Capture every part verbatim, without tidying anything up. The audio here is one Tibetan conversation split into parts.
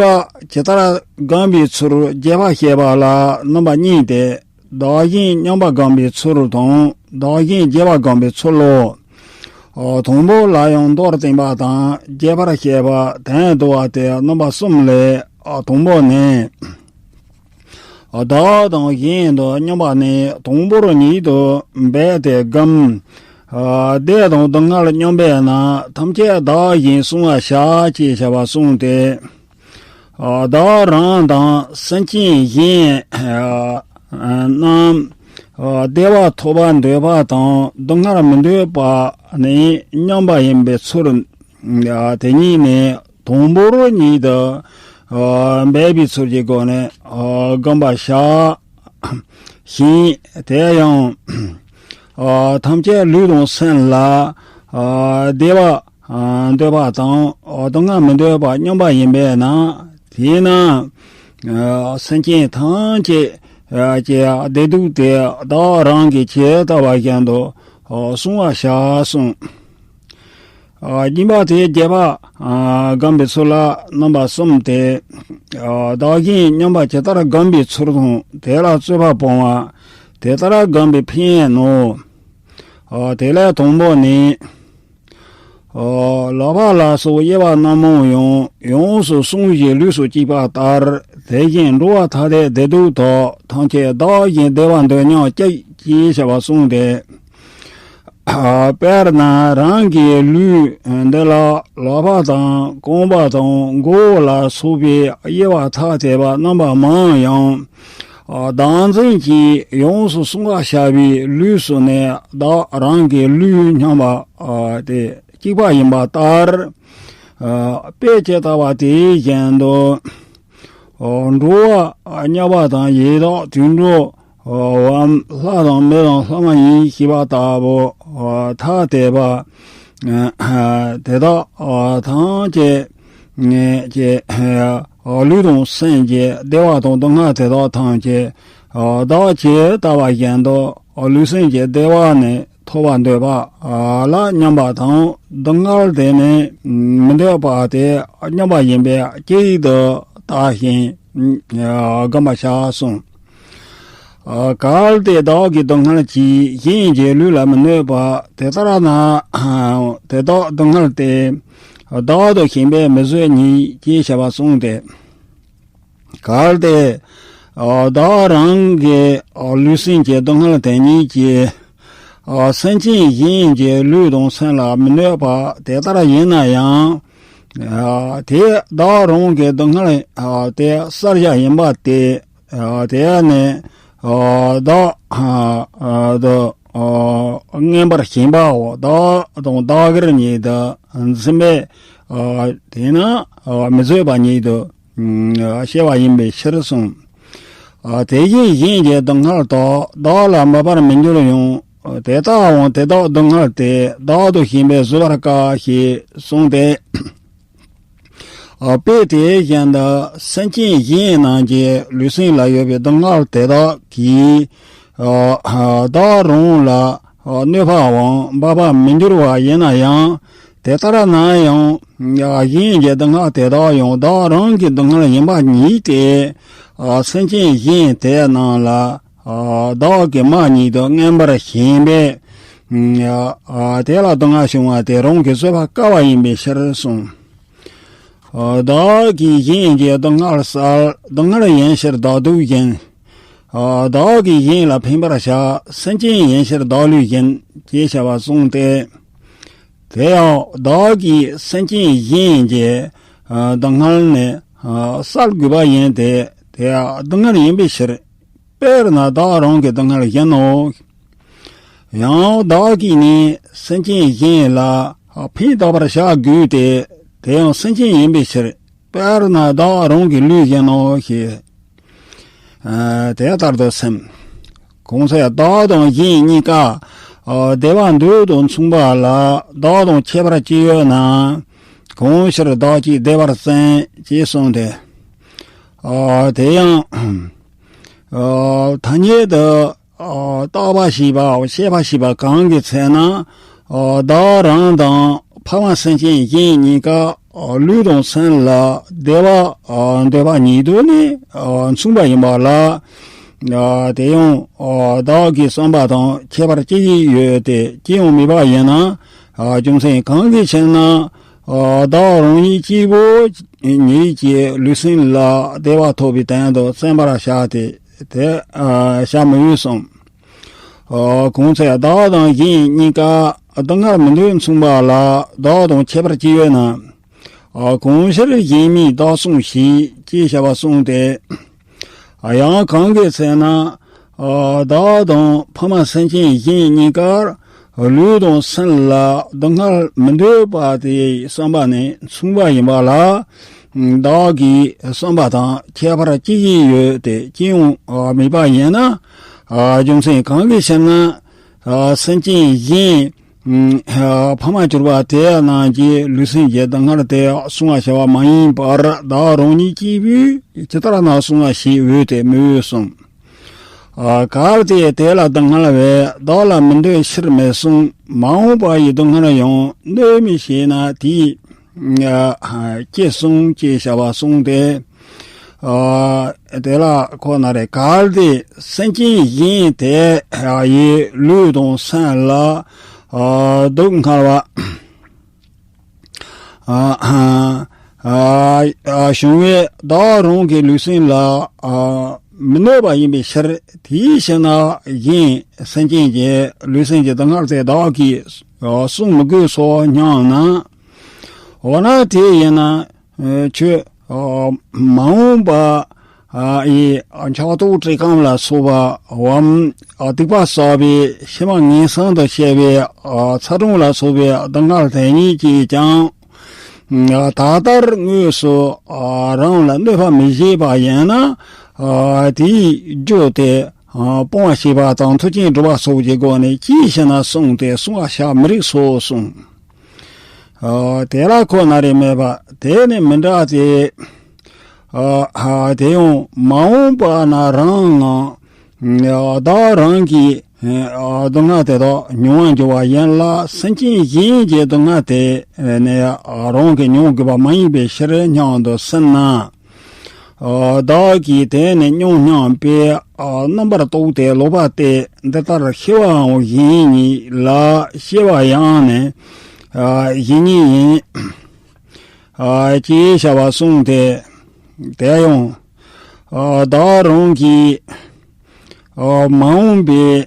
པ་ཇི་ལྟར་བསྒོམ་པའི་ཚུལ་རྒྱས་པར་བཤད་པ་ལ་རྣམ་པ་གཉིས་ཏེ། བདག་གཞན་མཉམ་པར་བསྒོམ་པའི་ཚུལ་དང་བདག་གཞན་རྒྱས་པར་བསྒོམ་པའི་ཚུལ་ལོ། དང་པོ་ལ་ཡང་མདོར་བསྟན་པ་དང་རྒྱས་པར་བཤད་པ་དོན་བསྡུ་བ་སྟེ་རྣམ་པ་གསུམ་ལས། དང་པོ་ནི། བདག་དང་གཞན་དུ་མཉམ་པ་ནི་དང་པོར་ཉིད་དུ་འབད་དེ་བསྒོམ། བདེ་དང་སྡུག་བསྔལ་མཉམ་པས་ན་ཐམས་ཅད་བདག་གཞན་བསྲུང་བར་བྱ་ཅེས་བྱ་བ་གསུངས་ཏེ། བདག་རང་དང་སེམས་ཅན་གཞན་རྣམས་བདེ་བ་ཐོབ་པར་འདོད་པ་དང་སྡུག་བསྔལ་མི་འདོད་པ་ནི་མཉམ་པ་ཡིན་པའི་ཚུལ། དེ་ཉིད་ནི་དང་པོར་ཉིད་དུ་འབད་པའི་ཚུལ་གྱི་སྒོ་ནས་བསྒོམ་པར་བྱ་ཞིང་། དེ་ཡང་ཐམས་ཅད་ལུས་དང་སེམས་ལ་བདེ་བ་འདོད་པ་དང་སྡུག་བསྔལ་མི་འདོད་པ་མཉམ་པ་ཡིན་པས་ན། དེས་ན་སེམས་ཅན་ཐམས་ཅད་ཀྱི་བདེ་སྡུག་དེ་བདག་རང་གིས་ཇི་ལྟ་བ་བཞིན་དུ་བསྲུང་བར་བྱ་གསུངས། སྙིང་པོ་དེ་རྒྱས་པར་བསྒོམ་པའི་ཚུལ་ལ་རྣམ་པ་གསུམ་སྟེ། བདག་གཞན་མཉམ་པ་ཇི་ལྟར་བསྒོམ་པའི་ཚུལ་དང་དེ་ལ་རྩོད་པ་སྤོང་བ་དེ་ལྟར་བསྒོམ་པའི་ཕན་ཡོན་ནོ། དེ་ལས་དང་པོ་ནི། ལག་པ་ལ་སོགས་དབྱེ་བ་རྣམ་མང་ཡང་ཡོངས་སུ་བསྲུང་ཞིང་ལུས་སུ་བཅུག་པ་ལྟར་དེ་བཞིན་འགྲོ་བ་ཐ་དད་བདེ་སྡུག་དག་ཐམས་ཅད་བདག་གཞན་བདེ་བ་འདོད་མཉམ་བཅུག་ཅེས་བྱ་བ་གསུངས་ཏེ། དཔེར་ན་རང་གི་ལུས་འདི་ལ་ལག་པ་དང་རྐང་པ་དང་མགོ་བོ་ལ་སོགས་པའི་དབྱེ་བ་ཐ་དད་པ་རྣམ་པ་མང་ཡང་། བདག་འཛིན་གྱིས་ཡོངས་སུ་བསྲུང་བར་བྱ་བའི་ལུས་སུ་ནི་བདག་རང་གི་ལུས་མཉམ་པ་དེ་གཅིག་པ་ཡིན་པ་ལྟར། དཔེ་ཇི་ལྟ་བ་དེ་བཞིན་དུ། འགྲོ་བ་དམྱལ་བ་དང་ཡི་དྭགས་དུད་འགྲོ། བམ་ལྷ་དང་མི་དང་ལྷ་མ་ཡིན་ཞེས་པ་ལྟ་བུ་ཐ་དད་པ་དེ་དག་ཐམས་ཅད་ཀྱི་ལུས་དང་སེམས་ཀྱི་བདེ་བ་དང་སྡུག་བསྔལ་དེ་དག་ཐམས་ཅད་བདག་ཇི་ལྟ་བ་བཞིན་དུ་ལུས་སེམས་ཀྱི་བདེ་བ་ནི་ཐོབ་པར་འདོད་པ་ལ་མཉམ་པ་དང་སྡུག་བསྔལ་དེ་ནི་མི་འདོད་པ་དེ་མཉམ་པ་ཡིན་པས་གཅིག་ཏུ་བལྟ་ཞིང་བསྒོམ་པར་བྱ་གསུངས། གལ་ཏེ་བདག་གི་སྡུག་བསྔལ་གྱིས་གཞན་གྱི་ལུས་ལ་མི་གནོད་པ་དེ་ལྟར་ན། དེ་དག་སྡུག་བསྔལ་ཏེ། བདག་ཏུ་ཞེན་པས་མི་བཟོད་ཉིད་ཅེས་བྱ་བ་གསུངས་ཏེ། གལ་ཏེ་བདག་རང་གི་ལུས་སེམས་ཀྱི་སྡུག་བསྔལ་དེ་ཉིད་ཀྱིས་སེམས་ཅན་གཞན་གྱི་ལུས་དང་སེམས་ལ་མི་གནོད་པ་དེ་ལྟར་ཡིན་ན་ཡང་། དེས་བདག་རང་གི་སྡུག་བསྔལ་དེ་བསལ་བྱ་ཡིན་པ་སྟེ། དེ་ནི་བདག་ཏུ་རྔམ་པར་ཞེན་པའོ། བདག་དང་བདག་གིར་ཉིད་དུ་འཛིན་པས། དེས་ན་མི་བཟོད་པ་ཉིད་དུ་སྐྱེ་བ་ཡིན་པའི་ཕྱིར་གསུངས། དེ་བཞིན་གཞན་གྱི་སྡུག་བསྔལ་དག་བདག་ལ་འབབ་པར་མི་འགྱུར་ཡང་། དེ་ལྟའང་དེ་དག་སྡུག་བསྔལ་དེ་བདག་ཏུ་ཞེན་པས་བཟོད་པར་དཀའ་ཞེས་གསུངས་ཏེ། དཔེ་དེ་བཞིན་དུ་སེམས་ཅན་གཞན་རྣམས་ཀྱི་ལུས་སེམས་ལ་ཡོད་པའི་སྡུག་བསྔལ་དེ་དག་གིས་བདག་རང་ལ་གནོད་པའམ་འབབ་པར་མི་འགྱུར་བ་ཡིན་ན་ཡང་། དེ་ལྟར་ན་ཡང་གཞན་གྱི་སྡུག་བསྔལ་དེ་དག་ཡང་བདག་རང་གི་སྡུག་བསྔལ་ཡིན་པ་ཉིད་དེ། སེམས་ཅན་གཞན་དེ་རྣམས་ལ་བདག་གིས་མ་ཉིད་དུ་རྔམ་པར་ཞེན་པས། དེ་ལ་སྡུག་བསྔལ་བྱུང་བ་དེ་རང་གིས་བཟོད་པར་དཀའ་བ་ཡིན་པའི་ཕྱིར་གསུངས། བདག་གིས་གཞན་གྱི་སྡུག་བསྔལ་བསལ། སྡུག་བསྔལ་ཡིན་ཕྱིར་བདག་སྡུག་བཞིན། བདག་གིས་གཞན་ལ་ཕན་པར་བྱ། སེམས་ཅན་ཡིན་ཕྱིར་བདག་ལུས་བཞིན། ཅེས་བྱ་བ་གསུངས་ཏེ། དེ་ཡང་བདག་གིས་སེམས་ཅན་གཞན་གྱི་སྡུག་བསྔལ་ནི་བསལ་དགོས་པ་ཡིན་ཏེ། དེ་སྡུག་བསྔལ་ཡིན་པའི་ཕྱིར། དཔེར་ན་བདག་རང་གི་སྡུག་བསྔལ་བཞིན་ནོ། ཡང་བདག་གིས་ནི་སེམས་ཅན་གཞན་ལ་ཕན་བཏགས་པར་བྱ་དགོས་ཏེ། དེ་ཡང་སེམས་ཅན་ཡིན་པའི་ཕྱིར། དཔེར་ན་བདག་རང་གི་ལུས་བཞིན་ནོ་ཞེས། དེ་ལྟར་དུ་སེམས། གང་ཚེ་བདག་དང་གཞན་གཉིས་ཀ་བདེ་བ་འདོད་དུ་མཚུངས་པ་ལ། བདག་དང་ཁྱད་པར་ཅི་ཡོད་ན། གང་ཕྱིར་བདག་གཅིག་བདེ་བར་བརྩོན། ཅེས་གསུངས་ཏེ། དེ་ཡང་ཐ་སྙད་དུ་བརྟག་པ་ཞེས་པའམ་དཔྱད་པ་ཞེས་པ་གང་གི་ཚེ་ན། བདག་རང་དང་ཕ་མ་སེམས་ཅན་གཞན་གཉིས་ཀ་ ལུས་དང་སེམས་ལ་བདེ་བ་འདོད་པ་ཉིད་དུ་ནི་མཚུངས་པ་ཡིན་པ་ལ། དེ་ཡང་བདག་གི་བསམ་པ་དང་ཁྱད་པར་ཅི་ཡོད་དེ། ཅི་ཡང་མེད་པ་ཡིན་ན། རྒྱུ་མཚན་གང་གི་ཕྱིར་ན། བདག་རང་ཉིད་གཅིག་པུ་ཉིད་ཀྱི་ལུས་སེམས་ལ་བདེ་བ་ཐོབ་པའི་དོན་དུ་བརྩམས་པར་བྱ་སྟེ། དེ་བྱ་མི་འོས་སམ། གང་ཚེ་བདག་དང་གཞན་གཉིས་ཀ་སྡུག་བསྔལ་མི་འདོད་མཚུངས་པ་ལ། བདག་དང་ཁྱད་པར་ཅི་ཡོད་ན། གང་ཕྱིར་གཞན་མིན་བདག་བསྲུང་ཞིག་ཅེས་བྱ་བ་གསུངས་ཏེ། ཡང་གང་གི་ཚེ་ན། བདག་དང་ཕ་མ་སེམས་ཅན་གཞན་གཉིས་ཀར་ལུས་དང་སེམས་ལ་སྡུག་བསྔལ་མི་འདོད་པ་དེའི་བསམ་པ་ནི་མཚུངས་པ་ཡིན་པ་ལ། བདག་གི་བསམ་པ་དང་ཁྱད་པར་ཅི་ཞིག་ཡོད་དེ། ཅི་ཡང་མེད་པ་ཡིན་ན། རྒྱུ་མཚན་གང་གི་ཕྱིར་ན། སེམས་ཅན་གཞན་ཕ་མར་གྱུར་པ་དེ་རྣམས་ཀྱི་ལུས་སེམས་ཀྱི་སྡུག་བསྔལ་དེ་བསྲུང་བར་བྱ་བ་མ་ཡིན་པར། བདག་རང་ཉིད་གཅིག་པུས་ཇི་ལྟར་ན་བསྲུང་བ་ཞིག་འོས་ཏེ་མི་འོས་སམ། གལ་ཏེ་དེ་ལ་སྡུག་བསྔལ་བས་བདག་ལ་མི་འདོད་ཕྱིར་མི་བསྲུང་། མ་འོངས་པ་ཡི་སྡུག་བསྔལ་ཡང་གནོད་མི་བྱེད་ན་དེའི་ཅི་བསྲུང་ཅེས་བྱ་བ་གསུངས་ཏེ། དེ་ལ་ཁོ་ན་རེ། གལ་ཏེ་སེམས་ཅན་གཞན་དེ་ཡི་ལུས་དང་སེམས་ལ་སྡུག་བསྔལ་བ། བྱུང་བས་བདག་རང་གི་ལུས་སེམས་ལ་མི་གནོད་པ་ཡིན་པའི་ཕྱིར། དེའི་ཕྱིར་ན་གཞན་སེམས་ཅན་གྱི་ལུས་སེམས་ཀྱི་སྡུག་བསྔལ་དེ་བདག་གིས་བསྲུང་མི་དགོས་སོ་སྙམ་ན། འོ་ན་དེ་ཡིན་ན་ཁྱོད་མ་འོངས་པ་ཡི་ཕྱག་རྡོར་བཀྲེས་སྐོམ་ལ་སོགས་པའམ། སྡིག་པ་བསགས་པའི་ཕྱི་མ་ངན་སོང་དུ་སྐྱེ་བའི་ཚ་གྲང་ལ་སོགས་པའི་སྡུག་བསྔལ་དེ་ཉིད་ཀྱིས་ཀྱང་། ད་ལྟར་དངོས་སུ་རང་ལ་གནོད་པ་མི་བྱེད་པ་ཡིན་ན། དེའི་རྒྱུ་དེ་སྤོང་བ་ཞེས་པ་དང་མཐུ་ཆེན་སྒྲུབ་པ་སོགས་ཀྱི་སྒོ་ནས་ཅི་ཞིག་ན་གསུངས་ཏེ་བསྲུང་བར་བྱ་མི་རིགས་སོ་གསུངས། དེ་ལ་ཁོ་ན་རེ་སྨྲས་པ། དེ་ནི་མི་འདྲ་སྟེ། དེ་ཡང་མ་འོངས་པ་ན་རང་ངང་བདག་རང་གི་སྡུག་བསྔལ་དེ་དག་མྱོང་བར་འགྱུར་བ་ཡིན་ལ། སེམས་ཅན་གཞན་གྱི་སྡུག་བསྔལ་དེ་ནི་རང་གིས་མྱོང་དགོས་པ་མ་ཡིན་པའི་ཕྱིར་སྙམ་དུ་སེམས་ན། བདག་གིས་དེ་ནི་མྱོང་སྙམ་པའི་རྣམ་པར་རྟོག་སྟེ་ལོག་པ་སྟེ། འདི་ལྟར་ཤེས་པའང་གཞན་ཉིད་ལ། ཤེས་པ་ཡང་ནི་གཞན་ཉིད་ཡིན། ཅེས་བྱ་བ་གསུངས་ཏེ། དེ་ཡང་བདག་རང་གི་མ་འོངས་པའི་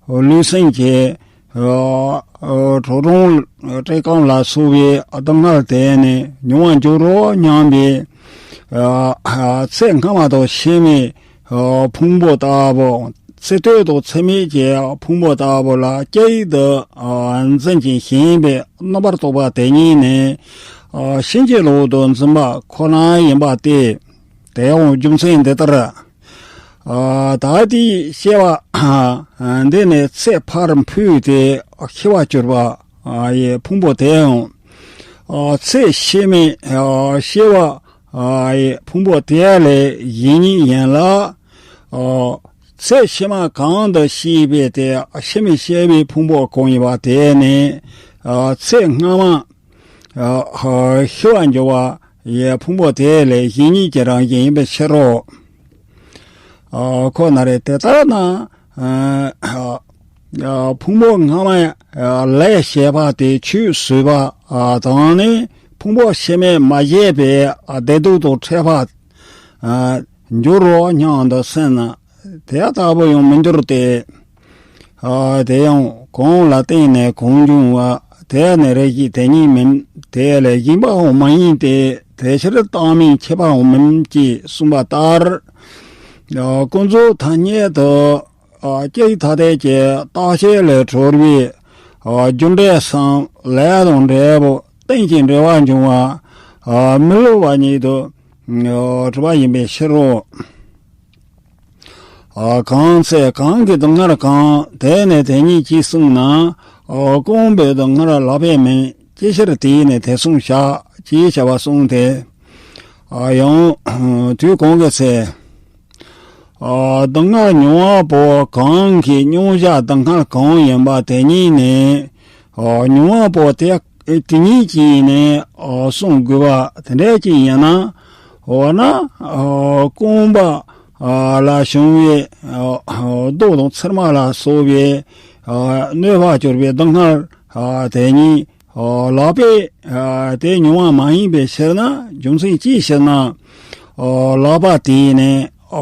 ལུས་སེམས་ཀྱི་ཁྲོ་གྲོང་བཀྲེས་སྐོམ་ལ་སོགས་པའི་སྡུག་བསྔལ་དེ་ནི་མྱོང་བར་འགྱུར་རོ་སྙམ་པའི་ཚེ་སྔ་མ་དང་ཕྱི་མའི་ཕུང་པོ་ལྟ་བུ། ཚེ་སྟོད་དང་ཚེ་སྨད་ཀྱི་ཕུང་པོ་ལྟ་བུ་ལ་སྐྱེ་ཡི་དུ་འཛིན་ཅིང་ཞེན་པའི་རྣམ་པར་རྟོག་པ་དེ་ཉིད་ནི་ཕྱིན་ཅི་ལོག་ཏུ་འཛིན་པ་ཁོ་ན་ཡིན་པ་སྟེ། དེ་ཡང་རྒྱུ་མཚན་འདི་ལྟར། ད་ལྟའི་སྐྱེ་བ་འདི་ནི་ཚེ་ཕར་འཕོས་ཏེ་ཤི་བར་གྱུར་པ་ཡི་ཕུང་པོ་དེ་ཡང་། ཚེ་ཕྱི་མའི་སྐྱེ་བ་ཡི་ཕུང་པོ་དེ་ལས་གཞན་ཉིད་ཡིན་ལ། ཚེ་ཕྱི་མ་གང་དུ་སྐྱེས་པའི་དེ་ཕྱི་མའི་སྐྱེ་བའི་ཕུང་པོ་གང་ཡིན་པ་དེ་ནི་ཚེ་སྔ་མ་ཤི་བར་འགྱུར་བ་ཡི་ཕུང་པོ་དེ་ལས་གཞན་ཉིད་ཀྱི་རང་བཞིན་ཡིན་པའི་ཕྱིར་རོ། ཁོ་ན་རེ། དེ་ལྟར་ན་ཕུང་པོ་སྔ་མ་ལས་སྐྱེས་པ་དེ་ཆོས་བཟོད་པ་དང་ནི། ཕུང་པོ་ཕྱི་མས་མ་བྱས་པའི་བདེ་སྡུག་དང་ཕྲད་པ་འགྱུར་རོ་སྙམ་དུ་སེམས་ན། དེ་ལྟ་བུ་ཡང་མི་འགྱུར་ཏེ། དེ་ཡང་གང་ལ་བརྟེན་ནས་གང་འབྱུང་བ་དེ་ནི་རེ་ཞིག་དེ་ཉིད་མིན། དེ་ལས་གཞན་པའང་མ་ཡིན་ཏེ། དེ་ཕྱིར་བཏང་སྙོམས་ཁྱབ་པའང་མིན་ཅེས་གསུངས་པ་ལྟར། ཀུན་རྫོབ་ཐ་སྙད་དུ་སྐྱེ་ཐ་དད་ཀྱི་རྟག་ཆད་ལས་གྲོལ་བའི་རྒྱུ་འབྲས་སམ་ལས་དང་འབྲས་བུ་རྟེན་ཅིང་འབྲེལ་བར་འབྱུང་བ་མི་སླུ་བ་ཉིད་དུ་གྲུབ་པ་ཡིན་པའི་ཕྱིར་རོ། གང་ཚེ་གང་གི་སྡུག་བསྔལ་གང་། དེ་ནི་དེ་ཉིད་ཅེས་གསུངས་ན། སྐོམ་པའི་སྡུག་བསྔལ་ལག་པས་མིན། ཅི་ཕྱིར་དེས་ནི་དེ་བསྲུང་བྱ། ཅེས་བྱ་བ་གསུངས་ཏེ། ཡང་དུས་གང་གི་ཚེ། སྡུག་བསྔལ་མྱོང་བ་པོ་གང་གི་མྱོང་བྱ་སྡུག་བསྔལ་གང་ཡིན་པ་དེ་ཉིད་ནི། མྱོང་བ་པོ་དེ་ དེ་ཉིད་ཀྱིས་ནི་གསུང་དགོས་པ་དེ་འདྲ་ཅིག་ཡིན་ན། འོ་ན་རྐང་པ་ལ་བྱུང་བའི་རྡོ་དང་ཚེར་མ་ལ་སོགས་པའི་གནོད་པར་གྱུར་པའི་སྡུག་བསྔལ་དེ་ཉིད་ལག་པས་དེ་མྱོང་བ་མ་ཡིན་པའི་ཕྱིར་ན། རྒྱུ་མཚན་ཅིའི་ཕྱིར་ན། ལག་པ་དེས་ནི་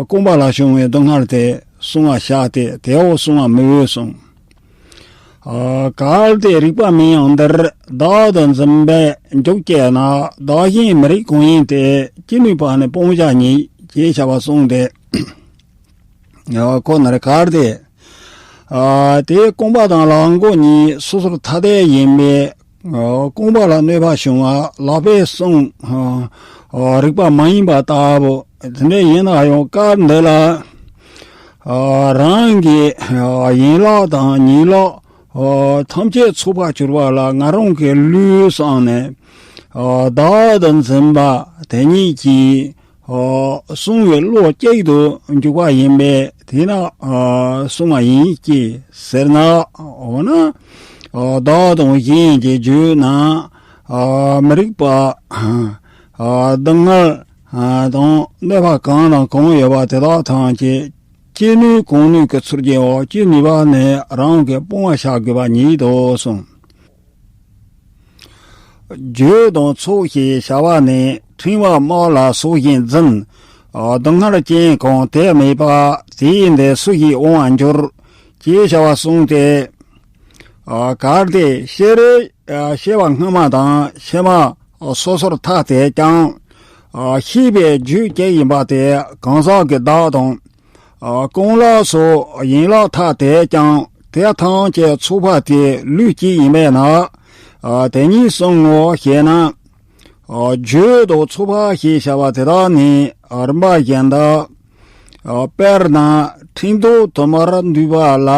རྐང་པ་ལ་བྱུང་བའི་སྡུག་བསྔལ་དེ་བསྲུང་བར་བྱ་སྟེ། དེའང་བསྲུང་བར་མི་འོས་གསུངས། གལ་ཏེ་རིགས་པ་མིན་ཡང་འདིར། བདག་ཏུ་འཛིན་པས་འཇུག་སྐྱེས་ན། བདག་གཞན་མི་རིགས་གང་ཡིན་ཏེ། ཅི་ནུས་པ་ནི་སྤང་བྱ་ཉིད། ཅེས་བྱ་བ་གསུངས་ཏེ། ཁོ་ནར་གལ་ཏེ། དེའི་རྐང་པ་དང་ལག་མགོ་གཉིས་སོ་སོར་ཐ་དད་ཡིན་པས། རྐང་པ་ལ་གནོད་པ་བྱུང་བ་ལག་པས་བསྲུང་། རིགས་པ་མ་ཡིན་པ་ལྟ་བུ་དེ་འདྲ་ཡིན་ན་ཡང་། སྐབས་འདི་ལ་རང་གི་ཡན་ལག་དང་ཉིང་ལག་ཐམས་ཅད་ཚུགས་པར་གྱུར་པ་ལ། ང་རང་གི་ལུས་བསྲུངས་ནས་བདག་ཏུ་འཛིན་པ་དེ་ཉིད་ཀྱིས་བསྲུང་བའི་བློ་གཅིག་ཏུ་འཇུག་པ་ཡིན་པས། དེས་ན་བསྲུང་བ་ཡིན་གྱི་ཟེར་ན། འོ་ན་བདག་དང་གཞན་གྱི་རྒྱུད་ན་མི་རིགས་པ་སྡུག་བསྔལ་དང་གནོད་པ་གང་དང་གང་ཡོད་པ་དེ་དག་ཐམས་ཅད་ཅི་ནུས་གང་ནུས་ཀྱིས་ཚུར་རྒྱལ་བ་ཅི་ནུས་པ་ནས་རང་གིས་སྤང་བར་བྱ་དགོས་པ་ཉིད་དོ་གསུངས། རྒྱུད་དང་ཚོགས་ཞེས་བྱ་བ་ནི། ཕྲེང་བ་དམག་ལ་སོགས་ཤིང་འཛིན། སྡུག་བསྔལ་ཅན་གང་དེ་མེད་པ། དེ་ཡིས་འདི་སུ་ཞིག་དབང་བར་འགྱུར། ཅེས་བྱ་བ་གསུངས་ཏེ། གལ་ཏེ་ཤེས་རིག་ཤེས་པ་སྔ་མ་དང་ཕྱི་མ་སོ་སོར་ཐ་དད་ཀྱང་། ཤེས་པའི་རྒྱུད་གཅིག་ཡིན་པ་དེ་གང་ཟག་གི་བདག་དང་། རྐང་ལག་སོགས་ཡན་ལག་ཐ་དད་ཀྱང་། དེ་ཐམས་ཅད་ཚུགས་པ་དེ་ལུས་གཅིག་ཡིན་པས་ན། དེ་ཉིད་བསྲུང་ངོ་ཞེ་ན། རྒྱུད་དུ་ཚུགས་པ་ཞེས་བྱ་བ་དེ་དག་ནི་རིམ་པ་བཞིན་དུ། དཔེར་ན་ཕྲེང་རྡོག་དུ་མར་འདུས་པ་ལ་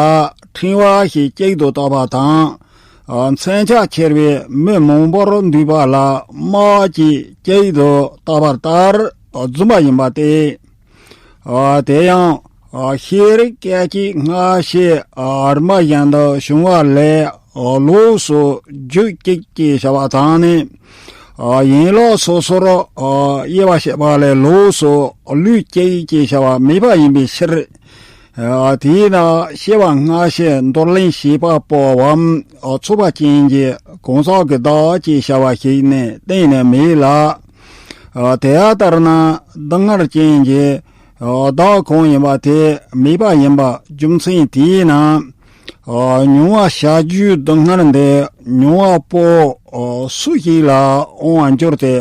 ཕྲེང་བ་ཞེས་གཅིག་ཏུ་བཏགས་པ་དང་། མཚོན་ཆ་ཁྱེར་བའི་མི་མང་པོར་འདུས་པ་ལ་དམག་ཅེས་གཅིག་ཏུ་བཏགས་པ་ལྟར་རྫུན་པ་ཡིན་པ་སྟེ། དེ་ཡང་ཤེས་རིག་སྐད་ཅིག་སྔ་ཕྱི་རིམ་པ་བཞིན་དུ་བྱུང་བ་ལས། ལོགས་སུ་རྒྱུད་གཅིག་ཅེས་བྱ་བ་དང་ནི། ཡན་ལག་སོ་སོར་དབྱེ་བ་བྱེད་པ་ལས། ལོགས་སུ་ལུས་གཅིག་ཅེས་བྱ་བ་མེད་པ་ཡིན་པའི་ཕྱིར། དེས་ན་ཤེས་པ་སྔ་ཕྱི་འདོར་ལེན་བྱེད་པ་པོའམ་ཚུགས་པ་ཅན་གྱི་གང་ཟག་གི་བདག་ཅེས་བྱ་བ་ཞིག་ནི་གཏན་ནས་མེད་ལ། དེ་ལྟར་ན་སྡུག་བསྔལ་ཅན་གྱི་བདག་གང་ཡིན་པ་དེ་མེད་པ་ཡིན་པ་རྒྱུ་མཚན་དེས་ན། མྱོང་བ་བྱ་རྒྱུའི་སྡུག་བསྔལ་འདི་མྱོང་བ་པོ་སུ་ཞིག་ལ་དབང་བར་འགྱུར་ཏེ།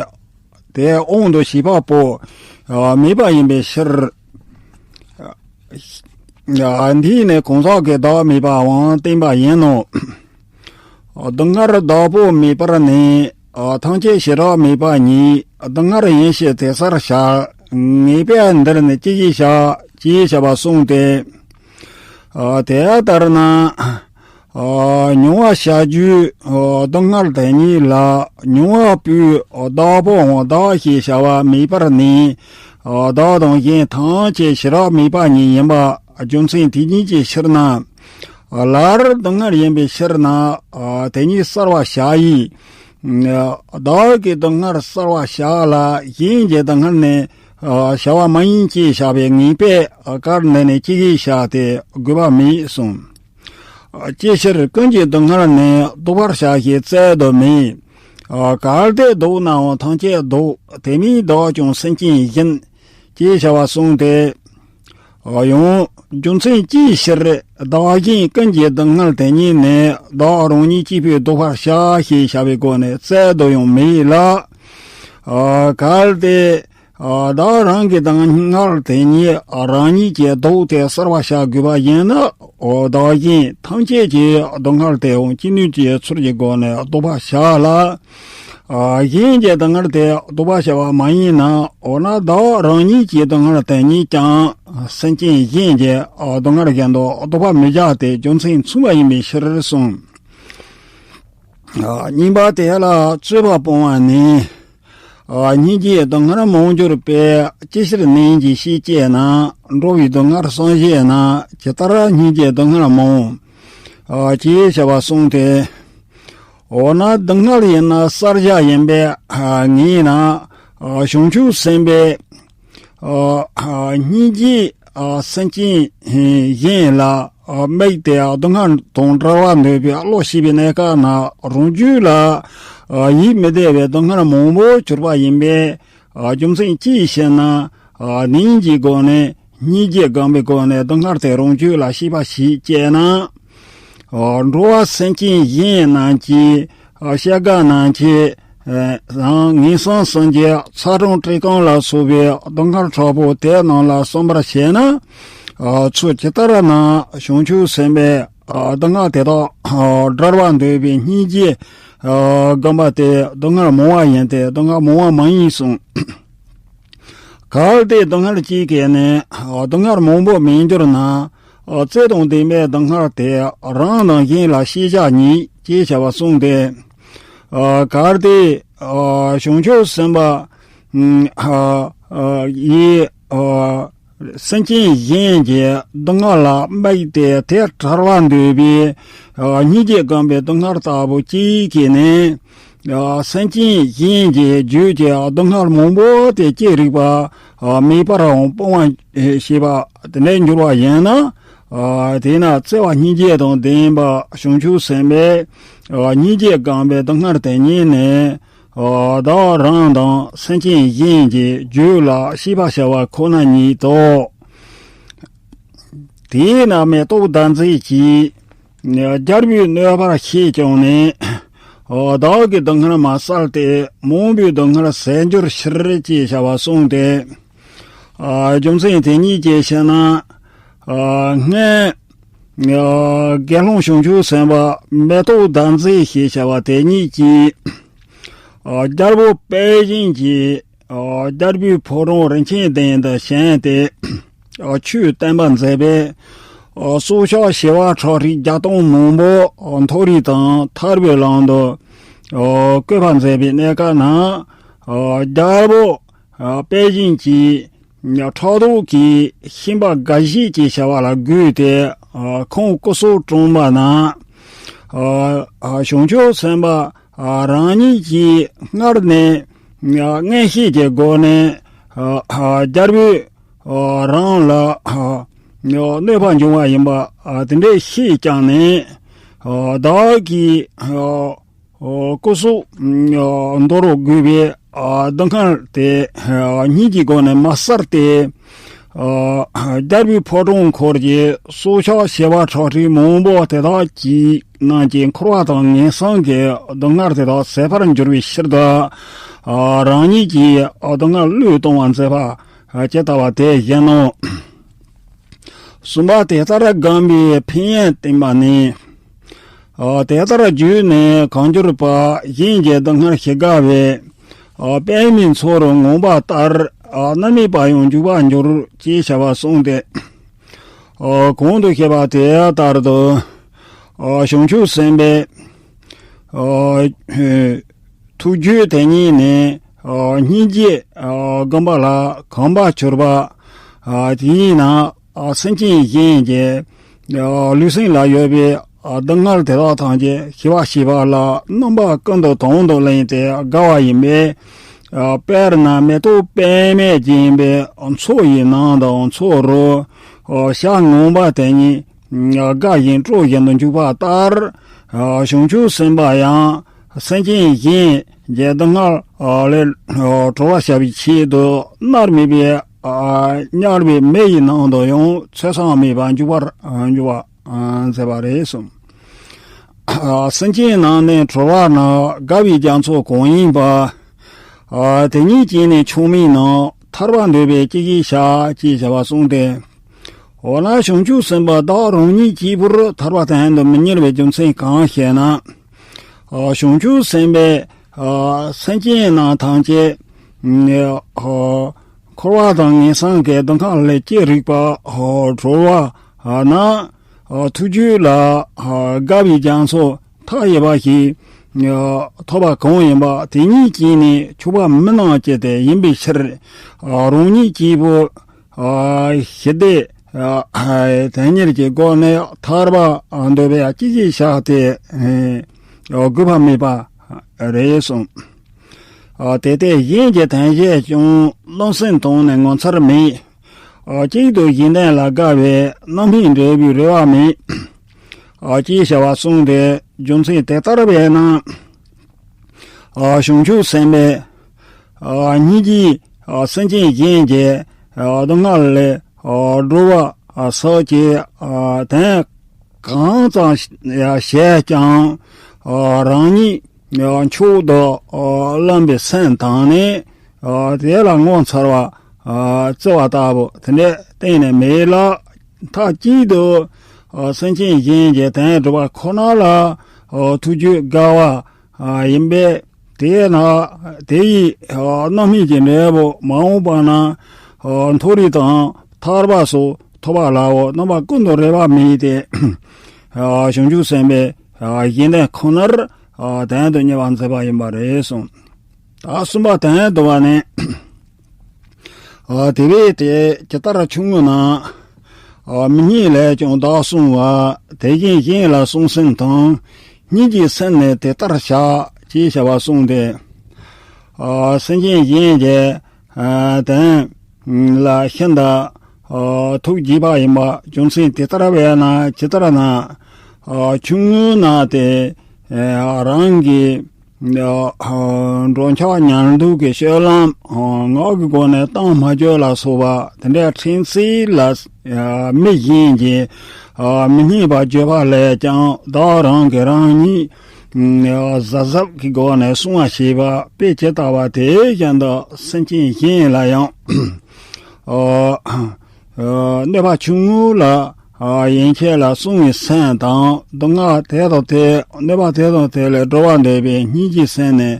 དེ་དབང་དུ་བྱེད་པ་པོ་མེད་པ་ཡིན་པའི་ཕྱིར། འདིས་ནི་གང་ཟག་གི་བདག་མེད་པའང་བསྟན་པ་ཡིན་ནོ། སྡུག་བསྔལ་བདག་པོ་མེད་པར་ནི། ཐམས་ཅད་ཞི་རགས་མེད་པ་ཉིད། སྡུག་བསྔལ་ཡིན་ཕྱིར་དེ་བསལ་བྱ། ངེས་པས་འདིར་ནི་ཅི་ཞིག་བྱ། ཅེས་བྱ་བ་གསུངས་ཏེ། དེ་ལྟར་ན། མྱོང་བ་བྱ་རྒྱུའི་སྡུག་བསྔལ་དེ་ཉིད་ལ། མྱོང་བ་པོའི་བདག་པོའང་བདག་ཞེས་བྱ་བ་མེད་པར་ནི། བདག་དང་གཞན་ཐམས་ཅད་ཞི་རགས་མེད་པ་ཉིད་ཡིན་པ་རྒྱུ་མཚན་དེ་ཉིད་ཀྱི་ཕྱིར་ན། སླར་སྡུག་བསྔལ་ཡིན་པའི་ཕྱིར་ན། དེ་ཉིད་བསལ་བར་བྱ་ཡི། བདག་གི་སྡུག་བསྔལ་བསལ་བར་བྱ་ལ། གཞན་གྱི་སྡུག་བསྔལ་ནི་བྱ་བ་མ་ཡིན་ཅེས་བྱ་བའི་ངེས་པས་སྐབས་འདི་ནི་ཅི་ཞིག་བྱ་སྟེ་དགོས་པ་མེད་གསུངས། ཅི་ཕྱིར་ཀུན་གྱི་སྡུག་བསྔལ་ནི་བཟློག་པར་བྱ་ཞེས་བཙལ་དུ་མེད། གལ་ཏེ་བཟློག་ནའང་ཐམས་ཅད་བཟློག། དེ་མིན་བདག་ཀྱང་སེམས་ཅན་བཞིན། ཅེས་བྱ་བ་གསུངས་ཏེ། ཡང་རྒྱུ་མཚན་ཅིའི་ཕྱིར། བདག་གཞན་ཀུན་གྱི་སྡུག་བསྔལ་དེ་ཉིད་ནི་བདག་རང་ཉིད་གཅིག་པུས་བཟློག་པར་བྱ་ཞེས་བྱ་བའི་སྒོ་ནས་བཙལ་དུ་ཡང་མེད་ལ། གལ་ཏེ། བདག་རང་གི་སྡུག་བསྔལ་དེ་ཉིད་རང་ཉིད་ཀྱིས་བཟློག་སྟེ་བསལ་བར་བྱ་དགོས་པ་ཡིན་ན། བདག་གཞན་ཐམས་ཅད་ཀྱི་སྡུག་བསྔལ་དེའང་ཅི་ནུས་ཀྱིས་ཚུར་གྱི་སྒོ་ནས་བཟློག་པར་བྱ་ལ། གཞན་གྱི་སྡུག་བསྔལ་དེ་བཟློག་པར་བྱ་བ་མ་ཡིན་ན། འོ་ན་བདག་རང་ཉིད་ཀྱི་སྡུག་བསྔལ་དེ་ཉིད་ཀྱང་སེམས་ཅན་གཞན་གྱི་སྡུག་བསྔལ་བཞིན་དུ་བཟློག་པར་མི་བྱ་སྟེ་རྒྱུ་མཚན་མཚུངས་པ་ཡིན་པའི་ཕྱིར་གསུངས། གཉིས་པ་དེ་ལ་རྩོད་པ་སྤོང་བ་ནི། སྙིང་རྗེའི་སྡུག་བསྔལ་མང་གྱུར་པས། ཅི་ཕྱིར་ནན་གྱིས་ཤེས་སྐྱེས་ན། འགྲོ་བའི་སྡུག་བསྔལ་བསམ་ཤེས་ན། ཇི་ལྟར་སྙིང་རྗེའི་སྡུག་བསྔལ་མང་། ཅེས་བྱ་བ་གསུངས་ཏེ། འོ་ན་སྡུག་བསྔལ་ཡིན་ན་བསལ་བྱ་ཡིན་པས་ངེས་ན། བྱང་ཆུབ་སེམས་དཔའི་སྙིང་རྗེ་སེམས་ཅན་གཞན་ལ་དམིགས་ཏེ་སྡུག་བསྔལ་དང་བྲལ་བར་འདོད་པའི་བློ་སྐྱེས་པའི་གནས་སྐབས་ན་རང་རྒྱུད་ལ་ཡིད་མི་བདེ་བའི་སྡུག་བསྔལ་མང་པོ་གྱུར་པ་ཡིན་པས། རྒྱུ་མཚན་ཅིའི་ཕྱིར་ན། ནན་གྱི་སྒོ་ནས་སྙིང་རྗེ་སྒོམ་པའི་སྒོ་ནས་སྡུག་བསྔལ་དེ་རང་རྒྱུད་ལ་སྐྱེས་པ་ཞིག་སྐྱེས་ན། འགྲོ་བ་སེམས་ཅན་གཞན་རྣམས་ཀྱི། སྐྱེ་རྒ་ན་འཆི་དང་ངན་སོང་གསུམ་གྱི་ཚ་གྲང་བཀྲེས་སྐོམ་ལ་སོགས་པའི་སྡུག་བསྔལ་དྲག་པོ་དེ་རྣམས་ལ་བསམ་པར་བྱས་ན། ཚུར་ཇི་ལྟར་ན་བྱང་ཆུབ་སེམས་དཔའི་སྡུག་བསྔལ་དེ་དག་བྲལ་བར་འདོད་པའི་སྙིང་རྗེ་སྒོམ་པ་དེ་སྡུག་བསྔལ་མང་བ་ཡིན་ཏེ་སྡུག་བསྔལ་མང་བ་མ་ཡིན་གསུངས། གལ་ཏེ་སྡུག་བསྔལ་གཅིག་གིས་ནི་སྡུག་བསྔལ་མང་པོ་མི་འགྱུར་ན། རྩེ་དང་ལྡན་པའི་སྡུག་བསྔལ་དེ་རང་དང་གཞན་ལ་ཤེས་བྱ་ཉིད་ཅེས་བྱ་བ་གསུངས་ཏེ། གལ་ཏེ་བྱང་ཆུབ་སེམས་དཔའ་ཡིས་སེམས་ཅན་གཞན་གྱི་སྡུག་བསྔལ་ལ་དམིགས་ཏེ་དེ་བྲལ་བར་འདོད་པའི་སྙིང་རྗེ་སྒོམ་པའི་སྡུག་བསྔལ་ལྟ་བུ་གཅིག་གིས་ནི། སེམས་ཅན་གཞན་གྱི་རྒྱུད་ཀྱི་སྡུག་བསྔལ་མང་པོ་དེ་ཅི་རིགས་པ་མེད་པར་སྤང་བར་བྱེད་པ་དེ་འདྲའི་འགྱུར་བ་ཡིན་ན། དེས་ན་བརྩེ་བ་སྙིང་རྗེ་དང་ལྡན་པ་བྱང་ཆུབ་སེམས་དཔའི་སྙིང་རྗེ་སྒོམ་པའི་སྡུག་བསྔལ་དེ་ཉིད་ནི། བདག་རང་དང་སེམས་ཅན་གཞན་གྱི་རྒྱུད་ལ་སྐྱེས་པར་བྱ་བ་ཁོ་ན་ཉིད་དོ། དེས་ན་མེ་ཏོག་ཟླ་མཛེས་ཀྱིས། རྒྱལ་པོའི་གནོད་པར་ཤེས་ཀྱང་ནི། བདག་གི་སྡུག་བསྔལ་མ་བསལ་ཏེ། མང་པོའི་སྡུག་བསྔལ་བསལ་འགྱུར་ཕྱིར། ཅེས་བྱ་བ་གསུངས་ཏེ། རྒྱུ་མཚན་དེ་ཉིད་ཀྱི་ཕྱིར་ན། སྔོན། དགེ་སློང་བྱང་ཆུབ་སེམས་དཔའ་མེ་ཏོག་ཟླ་མཛེས་ཞེས་བྱ་བ་དེ་ཉིད་ཀྱིས། རྒྱལ་པོ་དཔལ་གཞན་གྱིས། རྒྱལ་པོའི་ཕོ་བྲང་རིན་ཆེན་ལྡན་དུ་བཞེངས་ཏེ། ཆོས་བསྟན་པར་མཛད་པས། སྲོག་ཆགས་བྱེ་བ་ཁྲག་ཁྲིག་བརྒྱ་སྟོང་མང་པོ་མཐོ་རིས་དང་ཐར་པའི་ལམ་དུ་བཀོད་པར་མཛད་པའི་གནས་སྐབས་ན། རྒྱལ་པོ་དཔལ་གཞན་གྱིས་ཕྲག་དོག་གིས་ཤན་པ་དགའ་བཞེད་ཅེས་བྱ་བ་ལ་བསྒོས་ཏེ་ཁོང་སྐུ་སྲོག་བཀྲོངས་པ་ན། བྱང་ཆུབ་སེམས་དཔའ་རང་ཉིད་ཀྱིས་སྔར་ནས་མངོན་ཤེས་ཀྱི་སྒོ་ནས་རྒྱལ་པོས་རང་ལ་གནོད་པ་འབྱུང་བ་ཡིན་པ་དེ་འདྲས་ཤེས་ཀྱང་ནས། བདག་གིས་སྐུ་སྲོག་འདོར་དགོས་པའི་སྡུག་བསྔལ་དེ་སྙིང་རྗེའི་སྒོ་ནས་མ་བསལ་ཏེ། རྒྱལ་པོའི་ཕོ་བྲང་འཁོར་གྱི་སྲོག་ཆགས་བྱེ་བ་ཁྲག་ཁྲིག་མང་པོ་དེ་དག་གི་ནང་གི་འཁོར་བ་དང་ངན་སོང་གི་སྡུག་བསྔལ་དེ་དག་ཟད་པར་འགྱུར་བའི་ཕྱིར་དུ། རང་ཉིད་ཀྱིས་སྡུག་བསྔལ་བློས་གཏོང་བར་མཛད་པ་ཇི་ལྟ་བ་དེ་བཞིན་ནོ། གསུམ་པ་དེ་ལྟར་སྒོམ་པའི་ཕན་ཡོན་བསྟན་པ་ནི། དེ་ལྟར་བརྒྱུད་ནས་གང་གྱུར་པ་གཞན་གྱི་སྡུག་བསྔལ་ཞི་དགའ་བའི། པདྨའི་མཚོ་རུ་ངང་པ་ལྟར། མནར་མེད་པར་ཡང་འཇུག་པར་འགྱུར། ཅེས་བྱ་བ་གསུངས་ཏེ། གོང་དུ་བཤད་པ་དེ་ལྟར་དུ། བྱང་ཆུབ་སེམས་དཔའི། ཐུགས་རྒྱུད་དེ་ཉིད་ནི། སྙིང་རྗེ། སྒོམ་པ་ལ་གོམས་པར་གྱུར་པ། དེས་ན། སེམས་ཅན་གཞན་གྱི། ལུས་སེམས་ལ་ཡོད་པའི། སྡུག་བསྔལ་དེ་དག་ཐམས་ཅད་ཞི་བར་བྱེད་པ་ལ་རྣམ་པ་ཀུན་ཏུ་དང་དུ་ལེན་ཏེ་དགའ་བ་ཡིན་པས། དཔེར་ན་མེ་ཏོག་པདྨས་བརྒྱན་པའི་མཚོ་ཡི་ནང་དུ་མཚོ་རུ། བྱ་ངང་པ་དེ་ཉིད། དགའ་ཞིང་སྤྲོ་བཞིན་དུ་འཇུག་པ་ལྟར། བྱང་ཆུབ་སེམས་དཔའ་ཡང་། སེམས་ཅན་གཞན་གྱི་སྡུག་བསྔལ་ལས་གྲོལ་བར་བྱ་བའི་ཆེད་དུ་མནར་མེད་པའི་དམྱལ་བའི་མེ་ཡི་ནང་དུ་ཡང་ཚོད་བསགས་མེད་པར་འཇུག་པར་འཇུག་པར་མཛད་པ་རེད་གསུངས། སེམས་ཅན་རྣམས་ནི་གྲོལ་བ་ན་དགའ་བའི་རྒྱ་མཚོ་གང་ཡིན་པ། དེ་ཉིད་ཀྱིས་ནི་ཆགས་མེད་རྣམས་ཐར་པ་འདོད་པས་ཅི་ཞིག་བྱ། ཅེས་བྱ་བ་གསུངས་ཏེ། འོ་ན་བྱང་ཆུབ་སེམས་དཔའ་བདག་རང་ཉིད་གཅིག་པུར་ཐར་པ་དོན་དུ་མི་གཉེར་བའི་རྒྱུ་མཚན་གང་ཞེ་ན། བྱང་ཆུབ་སེམས་དཔའི་སེམས་ཅན་རྣམས་ཐམས་ཅད་འཁོར་བ་དང་ངན་སོང་གི་སྡུག་བསྔལ་ལས་ཅི་རིགས་པ་གྲོལ་བ་ན་ཐུགས་རྒྱུད་ལ་དགའ་བའི་རྒྱ་མཚོ་མཐའ་ཡས་པ་ཞིག་ཐོབ་པ་གང་ཡིན་པ་དེ་ཉིད་ཀྱིས་ནི་ཆགས་པ་མི་སྣང་བ་ཅི་སྟེ་ཡིན་པའི་ཕྱིར། རང་ཉིད་གཅིག་པུ་ཞི་བདེ་དོན་གཉེར་གྱི་སྒོ་ནས་ཐར་པ་འདོད་པས་ཅི་ཞིག་བྱ་སྟེ། དགོས་པ་མེད་པ་རེད་གསུངས། དེ་ལྟས་གཞན་གྱི་དོན་བྱས་ཀྱང་རློམ་སེམས་བཏང་ནས་ངོ་མཚར་མེད། གཅིག་ཏུ་གཞན་དོན་ལ་དགའ་བའི་རྣམ་སྨིན་འབྲས་བུའི་རེ་བ་མེད། ཅེས་བྱ་བ་གསུངས་ཏེ། རྒྱུ་མཚན་དེ་ལྟར་བས་ན། བྱང་ཆུབ་སེམས་དཔའི་སྙིང་རྗེས་སེམས་ཅན་གཞན་གྱི་སྡུག་བསྔལ་ལས་སྒྲོལ་བ་སོགས་ཀྱི་དོན་གང་ཙམ་བྱས་ཀྱང་རང་ཉིད་མཆོག་ཏུ་བླངས་པའི་སེམས་དང་ནི། དེ་ལ་ངོ་མཚར་བ་བརྩི་བ་ལྟ་བུ་དེ་འདྲ་གཏན་ནས་མེད་ལ། མཐའ་གཅིག་ཏུ་སེམས་ཅན་གཞན་གྱི་དོན་སྒྲུབ་པ་ཁོ་ན་ལ་ཐུགས་རྒྱུད་དགའ་བ་ཡིན་པས། དེས་ན་དེ་ཡི་རྣམ་སྨིན་གྱི་འབྲས་བུ་མ་འོངས་པ་ན་མཐོ་རིས་དང་ཐར་པ་སོགས་ཐོབ་པ་ལའོ། རྣམ་པ་ཀུན་ཏུ་རེ་བ་མེད་དེ། བྱང་ཆུབ་སེམས་དཔའི་གཞན་དོན་ཁོ་ནར་དོན་དུ་གཉེར་བར་མཛད་པ་ཡིན་པ་རེད་གསུངས། ད་གསུམ་པ་དོན་བསྡུ་བ་ནི། དེ་བས་དེ་ཇི་ལྟར་ཆུང་ངུ་ན། མི་སྙན་ལས་ཀྱང་བདག་བསྲུང་བ། དེ་བཞིན་གཞན་ལ་བསྲུང་སེམས་དང་། སྙིང་རྗེའི་སེམས་ནི་དེ་ལྟར་བྱ། ཅེས་བྱ་བ་གསུངས་ཏེ། སེམས་ཅན་གཞན་གྱི་དོན་ལ་ཤིན་ཏུ་ཐུགས་དགྱེས་པ་ཡིན་པ། རྒྱུ་མཚན་དེ་ལྟར་བས་ན་ཇི་ལྟར་ན། ཆུང་ངུ་ན་དེ་རང་གི་འགྲོ་འཆག་ཉལ་འདུག་གི་སྤྱོད་ལམ་ངག་གི་སྒོ་ནས་གཏམ་སྨྲ་བརྗོད་ལ་སོགས་པ་དེ་འདྲའི་ཕྲན་ཚེགས་ལ་མི་གཞན་གྱིས་མི་སྙན་པ་བརྗོད་པ་ལས་ཀྱང་བདག་རང་གིས་རང་ཉིད་གཟབ་གཟབ་ཀྱི་སྒོ་ནས་བསྲུང་བ་ཞེས་པ་དཔེ་ཇི་ལྟ་བ་དེ་བཞིན་དུ་སེམས་ཅན་གཞན་ལ་ཡང་། གནོད་པ་ཆུང་ངུ་ལ་ཡན་ཆད་ལ་བསྲུང་བའི་སེམས་དང་། སྡུག་བསྔལ་དེ་དང་དེ། གནོད་པ་དེ་དང་དེ་ལས་སྒྲོལ་བར་འདོད་པའི་སྙིང་རྗེའི་སེམས་ནི་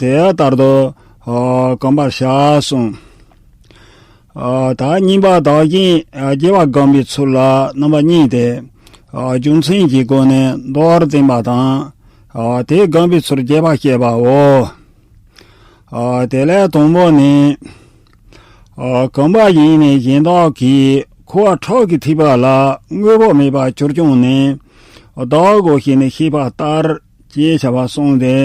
དེ་ལྟར་དུ་གོམས་པར་བྱ་གསུངས། ད་གཉིས་པ་བདག་གཞན་དགྱེས་པ་བསྒོམ་པའི་ཚུལ་ལ་རྣམ་པ་གཉིས་ཏེ། རྒྱུ་མཚན་གྱི་སྒོ་ནས་མདོར་བསྟན་པ་དང་། དེ་བསྒོམ་པའི་ཚུལ་རྒྱས་པར་བཤད་པའོ། དེ་ལས་དང་པོ་ནི། གོམས་པ་ཡིས་ནི་གཞན་བདག་གི། ཁུ་བ་ཁྲག་གིས་ཐིགས་པ་ལ། དངོས་པོ་མེད་པར་གྱུར་ཀྱང་ནི། བདག་གོ་ཞེས་ནི་ཤེས་པ་ལྟར། ཅེས་བྱ་བ་གསུངས་ཏེ།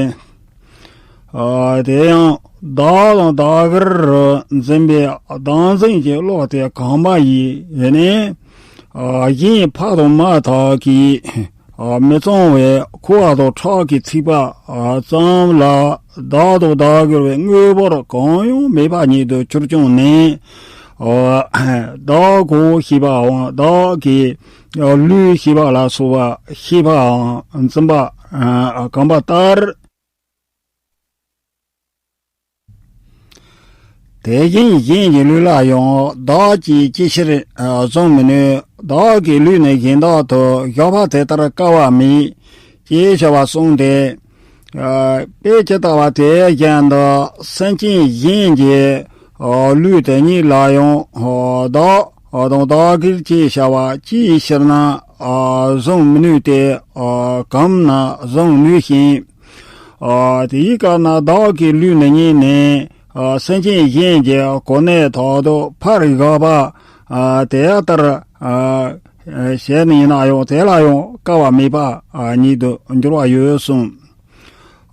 དེ་ཡང་བདག་དང་བདག་གིར་འཛིན་པའི་བདག་འཛིན་གྱི་བློ་དེ་གོམས་པ་ཡིས་ནི། གཞན་ཕ་དང་མ་དག་གིས། མི་གཙང་བའི་ཁུ་བ་དང་ཁྲག་གིས་ཐིགས་པ་ཙམ་ལ་བདག་དང་བདག་གི་བའི་དངོས་པོར་གང་ཡང་མེད་པ་ཉིད་དུ་གྱུར་ཀྱང་ནི། བདག་གོ་ཞེས་པའམ་བདག་གི་ལུས་ཞེས་པ་ལ་སོགས་པ་ཤེས་པའམ་འཛིན་པ། གོམས་པ་ལྟར། དེ་བཞིན་གཞན་གྱི་ལུས་ལ་ཡང་བདག་གིས་ཅི་ཕྱིར་བཟུང་མི་ནུས། བདག་གི་ལུས་ནི་གཞན་དག་ཏུ་བཞག་པ་དེ་ལྟར་དཀའ་བ་མེད། ཅེས་བྱ་བ་གསུངས་ཏེ། དཔེ་ཇི་ལྟ་བ་དེ་བཞིན་དུ་སེམས་ཅན་གཞན་གྱི་ལུས་དེ་ཉིད་ལ་ཡང་བདག་དང་བདག་གིར་ཅེས་བྱ་བ་ཅིའི་ཕྱིར་ན་བཟུང་མི་ནུས་ཏེ། གང་ན་བཟུང་ནུས་ཤིང་། དེའི་སྐབས་ན་བདག་གི་ལུས་ནི་ཉིད་ནི། སེམས་ཅན་གཞན་གྱི་གོ་གནས་དག་ཏུ་ཕར་བཞག་པ། དེ་ལྟར་བྱས་ནས་ཡིན་ན་ཡང་དེ་ལ་ཡང་དཀའ་བ་མེད་པ་ཉིད་དུ་འགྱུར་བ་ཡོད་གསུངས།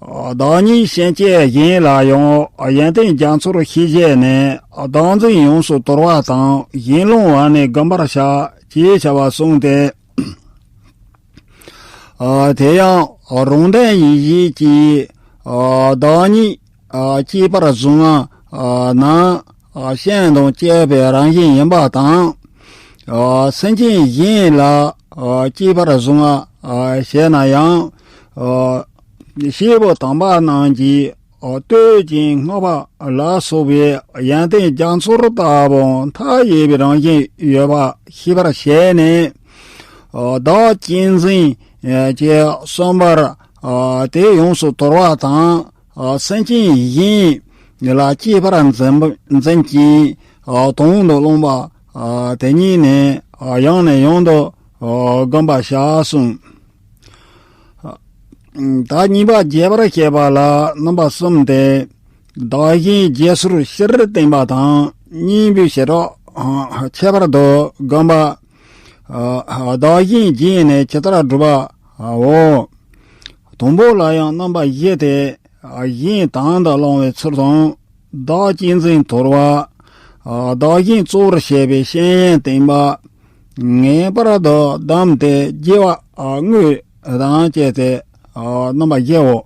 བདག་ཉིད་སེམས་ཅན་གཞན་ལ་ཡང་ཡོན་ཏན་རྒྱ་མཚོར་ཤེས་བྱས་ནས། བདག་འཛིན་ཡོངས་སུ་དོར་བ་དང་གཞན་སློང་བ་ནི་བསྒོམ་པར་བྱ། ཅེས་བྱ་བ་གསུངས་ཏེ། དེ་ཡང་རང་དོན་ཡིད་བྱེད་ཀྱི་བདག་ཉིད་གཅེས་པར་བཟུང་བ་ན་སྤྱན་དང་བཅས་པའི་རང་བཞིན་ཡིན་པ་དང་། སེམས་ཅན་གཞན་ལ་གཅེས་པར་བཟུང་བ་ཞེ་ན་ཡང་། བྱེད་པོ་དམ་པ་རྣམས་ཀྱིས་བསྟོད་ཅིང་བསྔགས་པ་ལ་སོགས་པའི་ཡོན་ཏན་རྒྱ་མཚོར་ལྟ་བུ་མཐའ་ཡས་པའི་རང་བཞིན་ཡོད་པ་ཤེས་པར་བྱས་ནས། བདག་གཅེས་འཛིན་གྱི་གསུམ་པར་དེ་ཡོངས་སུ་དོར་བ་དང་། སེམས་ཅན་གཞན་ལ་གཅེས་པར་འཛིན་འཛིན་ཅིང་དོན་དུ་བླངས་པ་དེ་ཉིད་ནི་ཡང་ནས་ཡང་དུ་བསྒོམ་པར་བྱ་གསུངས། ད་གཉིས་པ་རྒྱས་པར་བཤད་པ་ལ་རྣམ་པ་གསུམ་སྟེ། བདག་གཞན་བརྗེ་སོར་སྤྱིར་བསྟན་པ་དང་། གཉིས་པའི་བྱེ་བྲག་ཁྱད་པར་དུ་བསྒོམ་པ། བདག་གཞན་བརྗེས་ནས་ཇི་ལྟར་བསྒྲུབ་པའོ། དང་པོ་ལ་ཡང་རྣམ་པ་བཞི་སྟེ། གཞན་དོན་དུ་བླང་བའི་ཚུལ་དང་། བདག་གཅེས་འཛིན་དོར་བ། བདག་གཞན་གཙོ་བོར་བྱེད་པའི་བཤེས་གཉེན་བསྟེན་པ། ངེས་པར་དུ་བསྡམས་ཏེ་དགྱེས་པ་དངོས་དང་བཅས་ཏེ་རྣམ་པ་བཞིའོ།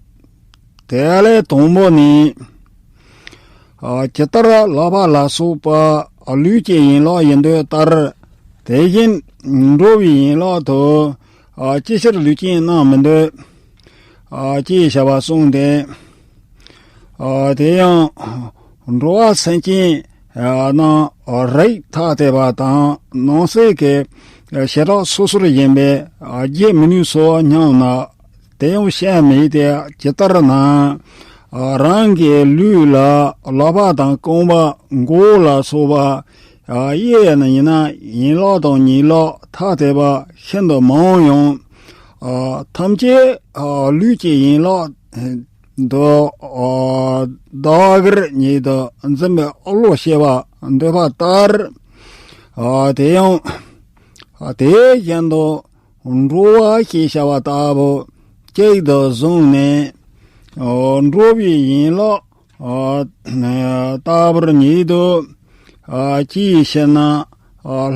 དེ་ལས་དང་པོ་ནི། ཇི་ལྟར་ལག་པ་ལ་སོགས་པ་ལུས་ཀྱི་ཡན་ལག་ཡིན་འདོད་ལྟར། དེ་བཞིན་འགྲོ་བའི་ཡན་ལག་ཏུ། ཅི་ཕྱིར་ལུས་ཅན་རྣམས་མི་འདོད། ཅེས་བྱ་བ་གསུངས་ཏེ། དེ་ཡང་འགྲོ་བ་སེམས་ཅན་རྣམས་རིགས་ཐ་དད་པ་དང་ནང་གསེས་ཀྱི་བྱེ་བྲག་སོ་སོར་ཡིན་པས་བརྗེད་མི་ནུས་སོ་སྙམ་ན། དེ་ཡང་བཤད་མི་དེ་ཇི་ལྟར་ན། རང་གི་ལུས་ལ་ལག་པ་དང་རྐང་པ་མགོ་ལ་སོགས་པ། གཡས་ནས་ཡིན་ན་ཡན་ལག་དང་ཉིང་ལག་ཐ་དད་པ་ཤིན་ཏུ་མང་ཡང་། ཐམས་ཅད་ལུས་ཀྱི་ཡན་ལག་དུ་བདག་གིར་ཉིད་དུ་འཛིན་པའི་བློ་སྐྱེ་བར་འདོད་པ་ལྟར། དེ་ཡང་དེ་བཞིན་དུ། འགྲོ་བ་ཞེས་བྱ་བ་ལྟ་བུ་གཅིག་ཏུ་བཟུང་ནས། འགྲོ་བའི་ཡན་ལག་ལྟ་བུར་ཉིད་དུ། ཅིའི་ཕྱིར་ན།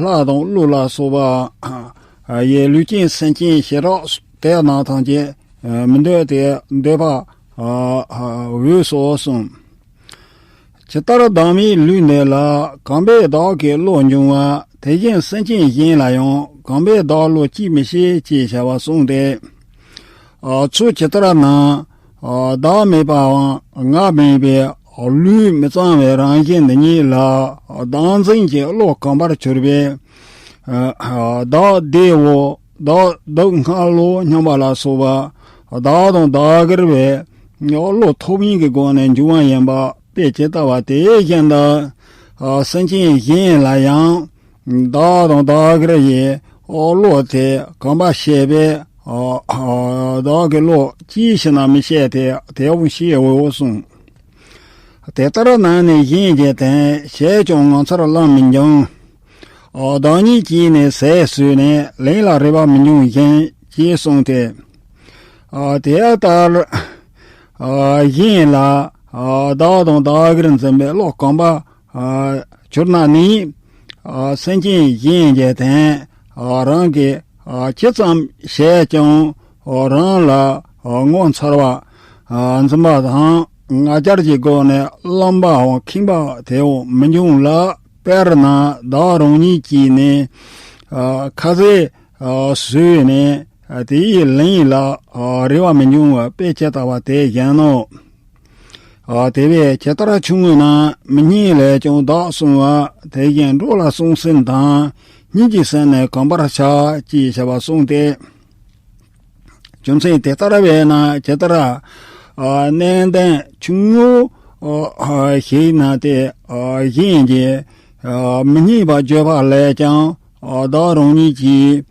ལྷ་དང་ཀླུ་ལ་སོགས་པ་ཡི་ལུས་ཅན་སེམས་ཅན་ཞེས་རབ་དེ་རྣམས་ཐམས་ཅད་མི་འདོད་དེ་འདོད་པ་འོས་སོ་གསུངས། ཇི་ལྟར་བདག་མེད་ལུས་འདི་ལ། གང་བས་བདག་གི་བློ་འབྱུང་བ། དེ་བཞིན་སེམས་ཅན་གཞན་ལ་ཡང་། གང་བས་བདག་བློ་གཅེས་མི་ཤེས། ཅེས་བྱ་བ་གསུངས་ཏེ། ཨ་ཚུལ་ཇི་ལྟར་ན། ཨ་བདག་མེད་པའམ་ང་མེད་པའི་ལུས་མི་གཙང་བའི་རང་བཞིན་འདི་ཉིད་ལ། བདག་འཛིན་གྱི་བློ་གོམས་པར་གྱུར་པས། ཨ་བདག་བདེའོ། བདག་སྡུག་བསྔལ་ལོ་སྙམ་པ་ལ་སོགས་པ། བདག་དང་བདག་གིར་བའི་བློ་ཐོབ་དབྱིངས་ཀྱི་སྒོ་ནས་འབྱུང་བ་ཡིན་པ་དཔེ་ཇི་ལྟ་བ་དེ་བཞིན་དུ། ཨ་སེམས་ཅན་གཞན་ལ་ཡང་། བདག་དང་བདག་གིར་ཡི་བློ་དེ་གོམས་པ་བྱས་པས། ཨ་བདག་གི་བློ་ཅིའི་ཕྱིར་ན་མི་ཤེས་ཏེ། དེའང་ཤེས་འོས་གསུངས། དེ་ལྟར་ན་ནི་གཞན་གྱི་དོན། བྱས་ཀྱང་ངོ་མཚར་བློར་མི་འབྱུང་། ཨ་བདག་ཉིད་ཀྱིས་ནི་ཟས་ཟོས་ནས། ལན་ལ་རེ་བ་མི་འབྱུང་ཞིང་། ཅེས་གསུངས་ཏེ། ཨ་དེ་ལྟར་ཨ་གཞན་ལ་ཨ་བདག་དང་བདག་གིར་འཛིན་པའི་བློ་གོམས་པ་ཨ་གྱུར་ན་ནི། ཨ་སེམས་ཅན་གཞན་གྱི་དོན་ཨ་རང་གིས་ཨ་ཇི་ཙམ་བྱས་ཀྱང་། ཨ་རང་ལ་ཨ་ངོ་མཚར་བ་ཨ་འཛིན་པ་དང་ང་རྒྱལ་གྱི་སྒོ་ནས་རློམ་པའམ་ཁེངས་པ་དེའང་མི་འབྱུང་ལ། དཔེར་ན་བདག་རང་ཉིད་ཀྱིས་ནི་ཨ་ཁ་ཟས་ཨ་ཟོས་ནས། ཨ་དེའི་ལན་ལ་ཨ་རེ་བ་མི་འབྱུང་བ་དཔེ་ཇི་ལྟ་བ་དེ་བཞིན་ནོ། ཨ་དེ་བས་ཇི་ལྟར་ཆུང་ངུ་ན་མི་སྙན་ལས་ཀྱང་བདག་བསྲུང་བ། དེ་བཞིན་འགྲོ་ལ་བསྲུང་སེམས་དང་། སྙིང་རྗེའི་སེམས་ནི་གོམས་པར་བྱ། ཅེས་བྱ་བ་གསུངས་ཏེ། རྒྱུ་མཚན་དེ་ལྟར་བས་ན་ཇི་ལྟར། ཨ་གནད་དོན་ཆུང་ངུ་ཨ་ཞིག་ན་སྟེ། ཨ་གཞན་གྱིས་ཨ་མི་སྙན་པ་བརྗོད་པ་ལས་ཀྱང་། ཨ་བདག་རང་ཉིད་ཀྱིས་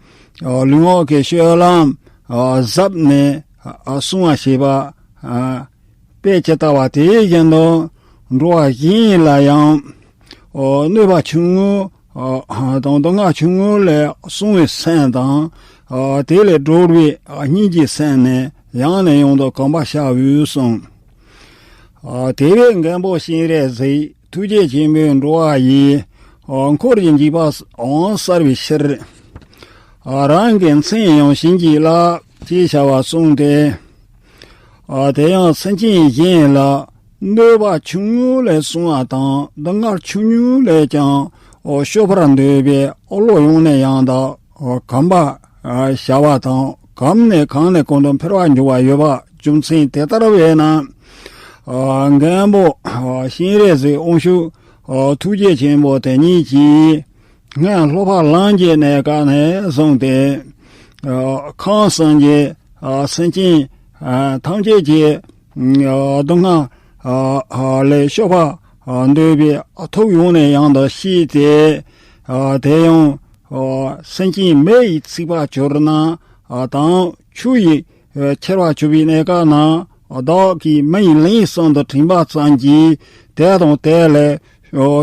ཨ་ལུས་ངག་གི་སྤྱོད་ལམ་ཨ་གཟབ་ནས་ཨ་བསྲུང་བ་བྱེད་པ་ཨ་དཔེ་ཇི་ལྟ་བ་དེ་བཞིན་དུ། འགྲོ་བ་གཞན་ལ་ཡང་ཨ་གནོད་པ་ཆུང་ངུ་ཨ་དང་སྡུག་བསྔལ་ཆུང་ངུ་ལས་བསྲུང་བའི་སེམས་དང་། ཨ་དེ་ལས་སྒྲོལ་བའི་ཨ་སྙིང་རྗེའི་སེམས་ནི་ཡང་ནས་ཡང་དུ་གོམས་པར་བྱ་འོས་གསུངས། ཨ་དེ་བས་མགོན་པོ་སྤྱན་རས་གཟིགས་ཐུགས་རྗེ་ཆེན་པོས་འགྲོ་བ་ཡི། ཨ་འཁོར་གྱི་འཇིགས་པའང་བསལ་བའི་ཕྱིར། ཨ་རང་གི་མཚན་ཡང་བྱིན་གྱིས་བརླབས། ཅེས་བྱ་བ་གསུངས་ཏེ། ཨ་དེ་ཡང་སེམས་ཅན་གཞན་ལ་གནོད་པ་ཆུང་ངུ་ལས་བསྲུང་བ་དང་། སྡུག་བསྔལ་ཆུང་ངུ་ལས་ཀྱང་ཨོ་སྐྱོབ་པར་འདོད་པའི་བློ་ཡང་ནས་ཡང་དུ་ཨོ་གོམས་པར་ཨ་བྱ་བ་དང་། གོམས་ནས་གང་ནས་གང་དུ་འཕེལ་བར་འགྱུར་བ་ཡོད་པ། རྒྱུ་མཚན་དེ་ལྟར་བས་ན། ཨ་མགོན་པོ་ཨ་སྤྱན་རས་གཟིགས་དབང་ཕྱུག་ཨ་ཐུགས་རྗེ་ཆེན་པོ་དེ་ཉིད་ཀྱིས། སྔོན་སློབ་པ་ལམ་གྱི་གནས་སྐབས་ནས་བཟུང་སྟེ། ཨ་ཁམས་གསུམ་གྱི་ཨ་སེམས་ཅན་ཨ་ཐམས་ཅད་ཀྱི་ཨ་སྡུག་བསྔལ་ཨ་ཨ་ལས་སྐྱོབ་པར་ཨ་འདོད་པའི་ཨ་ཐབས་ཡང་ནས་ཡང་དུ་བྱས་ཏེ། ཨ་དེ་ཡང་ཨ་སེམས་ཅན་མེ་ཡིས་ཚིག་པར་གྱུར་ན། ཨ་དང་ཆུ་ཡིས་ཨ་འཁྱེར་བར་གྱུར་པའི་གནས་སྐབས་ན། བདག་གིས་མི་ཡི་ལན་གསུམ་དུ་དྲན་པ་ཙམ་གྱིས། དེ་དང་དེ་ལས་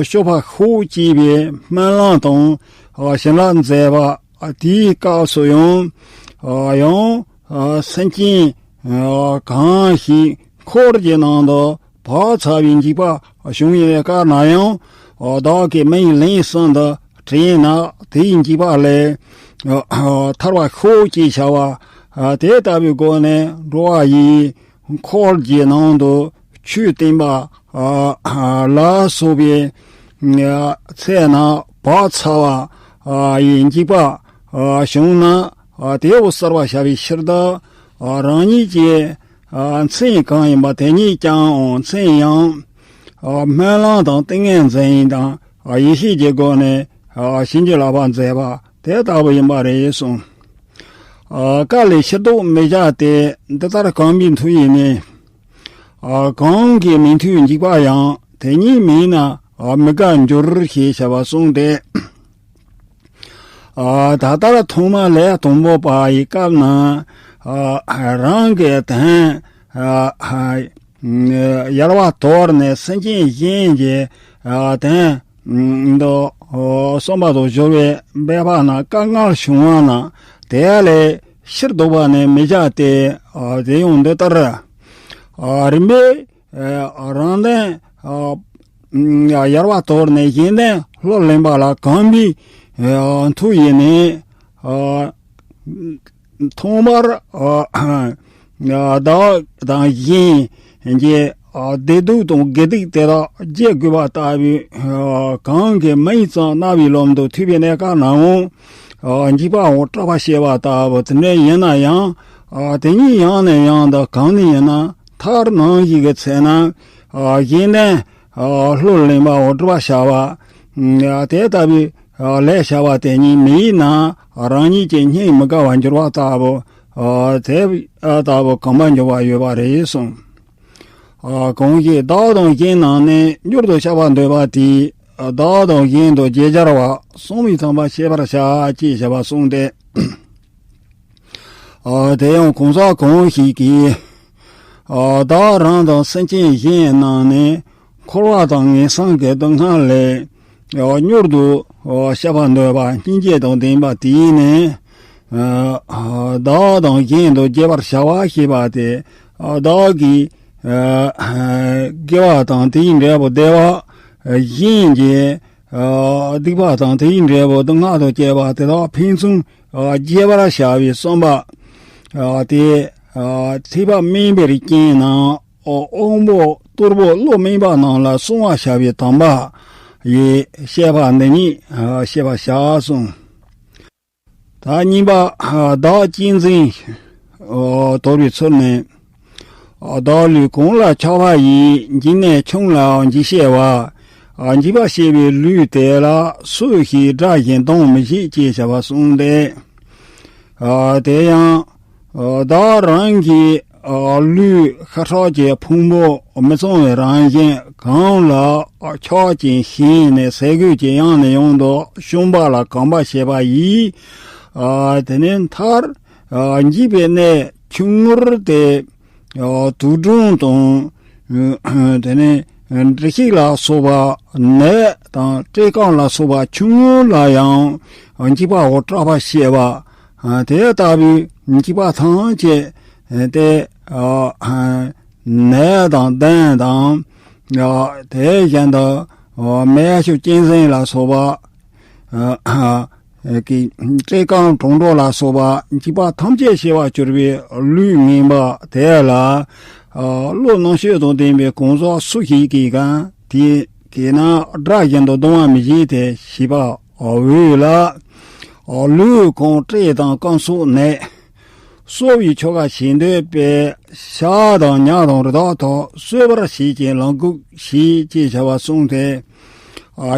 སྐྱོབ་པར་ཤོག་ཅེས་པའི་སྨོན་ལམ་དང་བྱིན་རླབས་མཛད་པ། དེའི་སྐབས་སུ་ཡང་ཡང་སེམས་ཅན་ གང་ཞིག་འཁོར་གྱི་ནང་དུ་བག་ཚ་བའི་འཇིགས་པ་བྱུང་ཡོད་པའི་སྐབས་ན་ཡང་། བདག་གིས་མིང་ལན་གསུམ་དུ་དྲིས་ན་དེའི་འཇིགས་པ་ལས་ཐར་བར་ཤོག་ཅེས་བྱ་བ། དེ་ལྟ་བུའི་སྒོ་ནས་འགྲོ་བ་ཡི་འཁོར་གྱི་ནང་དུ་ཆོས་བསྟན་པ་ལ་སོགས་པའི་ཚེ་ན་བག་ཚ་བ་ཡི་འཇིགས་པ་བྱུང་ན། དེའོ་གསལ་བར་བྱ་བའི་ཕྱིར་དུ། རང་ཉིད་ཀྱི་མཚན་གང་ཡིན་པ་དེ་ཉིད་ཀྱང་མཚན་ཡང་སྨོན་ལམ་དང་ཏིང་ངེ་འཛིན་དང་ཡེ་ཤེས་ཀྱི་སྒོ་ནས་བྱིན་གྱིས་བརླབ་པར་མཛད་པ་དེ་ལྟ་བུ་ཡིན་པ་རེད་གསུངས། བཀའ་ལས་ཕྱིར་ལྡོག་མི་བྱ་སྟེ། འདི་ལྟར་གང་པའི་མཐུ་ཡིས་ནི། གང་གིས་མི་མཐུའི་འཇིགས་པ་ཡང་། དེ་ཉིད་མིན་ན་མི་དགའ་འགྱུར་ཞེས་བྱ་བ་གསུངས་ཏེ། ད་ལྟར་ཐོག་མ་ལས་དང་པོ་པ་ཡི་སྐབས་ན། རང་གི་དོན་ཡལ་བ་དོར་ནས་སེམས་ཅན་གཞན་གྱི་དོན་དུ་བསམ་པ་དང་སྦྱོར་བའི་འབད་པ་ན་དཀའ་ངལ་བྱུང་བ་ན་དེ་ལས་ཕྱིར་ལྡོག་པ་ནི་མི་བྱ་སྟེ། དེ་ཡང་འདི་ལྟར་རིམ་པས་རང་དོན་ཡལ་བ་དོར་ནས་གཞན་དོན་ལྷུར་ལེན་པ་ལ་གང་པའི་མཐུ་ཡིས་ནི། ཐོག་མར་བདག་དང་གཞན་གྱི་བདེ་སྡུག་དང་དགེ་སྡིག་དེ་དག་བརྗེ་དགོས་པ་ལྟ་བུའི་གང་གི་མིང་ཙམ་རྣ་བའི་ལམ་དུ་ཐོས་པའི་གནས་སྐབས་ནའང་འཇིགས་པའང་སྐྲག་པ་སྐྱེ་བ་ལྟ་བུ་དེ་འདྲ་ཡིན་ན་ཡང་། དེ་ཉིད་ཡང་ནས་ཡང་དུ་གང་ནས་ཡིན་ན་མཐར་ནམ་ཞིག་གི་ཚེ་ན་གཞན་དོན་ལྷུར་ལེན་པའང་སྒྲུབ་པར་བྱ་བ། དེ་ལྟ་བུའི་ལས་བྱ་བ་དེ་ཉིད་མི་ཡིན་ན་རང་ཉིད་ཀྱི་སྙིང་མི་དགའ་བར་འགྱུར་བ་ལྟ་བུ། དེ་ལྟ་བུ་གོམས་པར་འགྱུར་བ་ཡོད་པ་རེད་གསུངས། གང་ཞིག་བདག་དང་གཞན་རྣམས་ནི། མྱུར་དུ་བཤགས་པར་འདོད་པ་དེས། བདག་དང་གཞན་དུ་བརྗེ་སྦྱར་བ། གསང་བའི་ཚངས་པ་སྤྱད་པར་བྱ། ཅེས་བྱ་བ་གསུངས་ཏེ། དེ་ཡང་གང་ཟག་གང་ཞིག་གིས་བདག་རང་དང་སེམས་ཅན་གཞན་རྣམས་ནི་འཁོར་བ་དང་ངན་སོང་གི་སྡུག་བསྔལ་ལས་མྱུར་དུ་བཤགས་པར་འདོད་པ་སྙིང་རྗེ་དང་ལྡན་པ་དེས་ནི། བདག་དང་གཞན་དུ་བརྗེ་བར་བྱ་བ་ཞེས་པ་སྟེ། བདག་གིས་དགེ་བ་དང་དེའི་འབྲས་བུ་བདེ་བ། གཞན་གྱིས་སྡིག་པ་དང་དེའི་འབྲས་བུ་སྡུག་བསྔལ་དུ་སྐྱེ་བ་དེ་དག་ཕན་ཚུན་བརྗེ་བར་བྱ་བའི་བསམ་པ། དེ་ཐེག་པ་དམན་པའི་རྐྱེན་ནམ། དབང་པོ་གཏོར་བུ་བློ་དམན་པ་རྣམས་ལ་བསྲུང་བར་བྱ་བའི་དམ་པ་ཡི་བཤད་པ་འདི་ཉིད་བཤད་པར་བྱ་གསུངས། ད་གཉིས་པ། བདག་གཅེས་འཛིན་དོར་བའི་ཚུལ་ནི། བདག་ལུས་གང་ལ་ཆགས་པ་ཡིས། འཇིགས་ནས་ཆང་ལའང་འཇིགས་བྱེད་པ། འཇིགས་པ་བྱེད་པའི་ལུས་དེ་ལ། སུ་ཞིག་དགྲ་བཞིན་སྡང་མི་བྱེད། ཅེས་བྱ་བ་གསུངས་ཏེ། དེ་ཡང་བདག་རང་གི་ལུས་ཤ་ཁྲག་གི་ཕུང་པོ་མི་གཙང་བའི་རང་བཞིན་གང་ལ་ཆགས་ཅིང་ཞེན་ནས་ཟས་གོས་ཀྱི་གཡང་ནས་གཡང་དུ་བཤམས་པ་ལ་གོམས་པར་བྱེད་པ་ཡིས། དེ་ནས་མཐར་འཇིག་པའི་གནས་ཆུང་ངུར་ཏེ། དུག་སྦྲང་དང་། དེ་ནས་འབྲི་ཤིག་ལ་སོགས་པ་ནད་དང་བཀྲེས་སྐོམ་ལ་སོགས་པ་ཆུང་ངུ་ལ་ཡང་འཇིགས་པ་འོ་སྐྲག་པ་བྱེད་པ། དེ་ལྟ་བུའི་འཇིགས་པ་ཐམས་ཅད་དེ་ནད་དང་གདོན་དང་། དེ་བཞིན་དུ་མེ་ཤོག་གཅན་གཟན་ལ་སོགས་པ། ཀྱི་བཀྲེས་སྐོམ་གྲང་དྲགས་ལ་སོགས་པ་འཇིགས་པ་ཐམས་ཅད་ཞི་བར་གྱུར་པའི་ལུས་ངན་པ་དེ་ལ། བློ་རྣམ་དཔྱོད་དང་ལྡན་པའི་གང་ཟག་སུ་ཞིག་གིས་ཀྱང་དེ་གིས་ན་དགྲ་བཞིན་དུ་སྡང་བ་མི་བྱེད་དེ་ཞེས་པ་འོས་ལ། ལུས་གང་བཀྲེས་དང་སྐོམ་སོགས་ནད། གསོ་བའི་ཆོ་ག་བྱེད་འདོད་པས་ཕྱག་དང་ཉྭ་དང་རི་དྭགས་དག་གསོད་པར་བྱེད་ཅིང་ལག་འགུགས་བྱེད་ཅེས་བྱ་བ་གསུངས་ཏེ།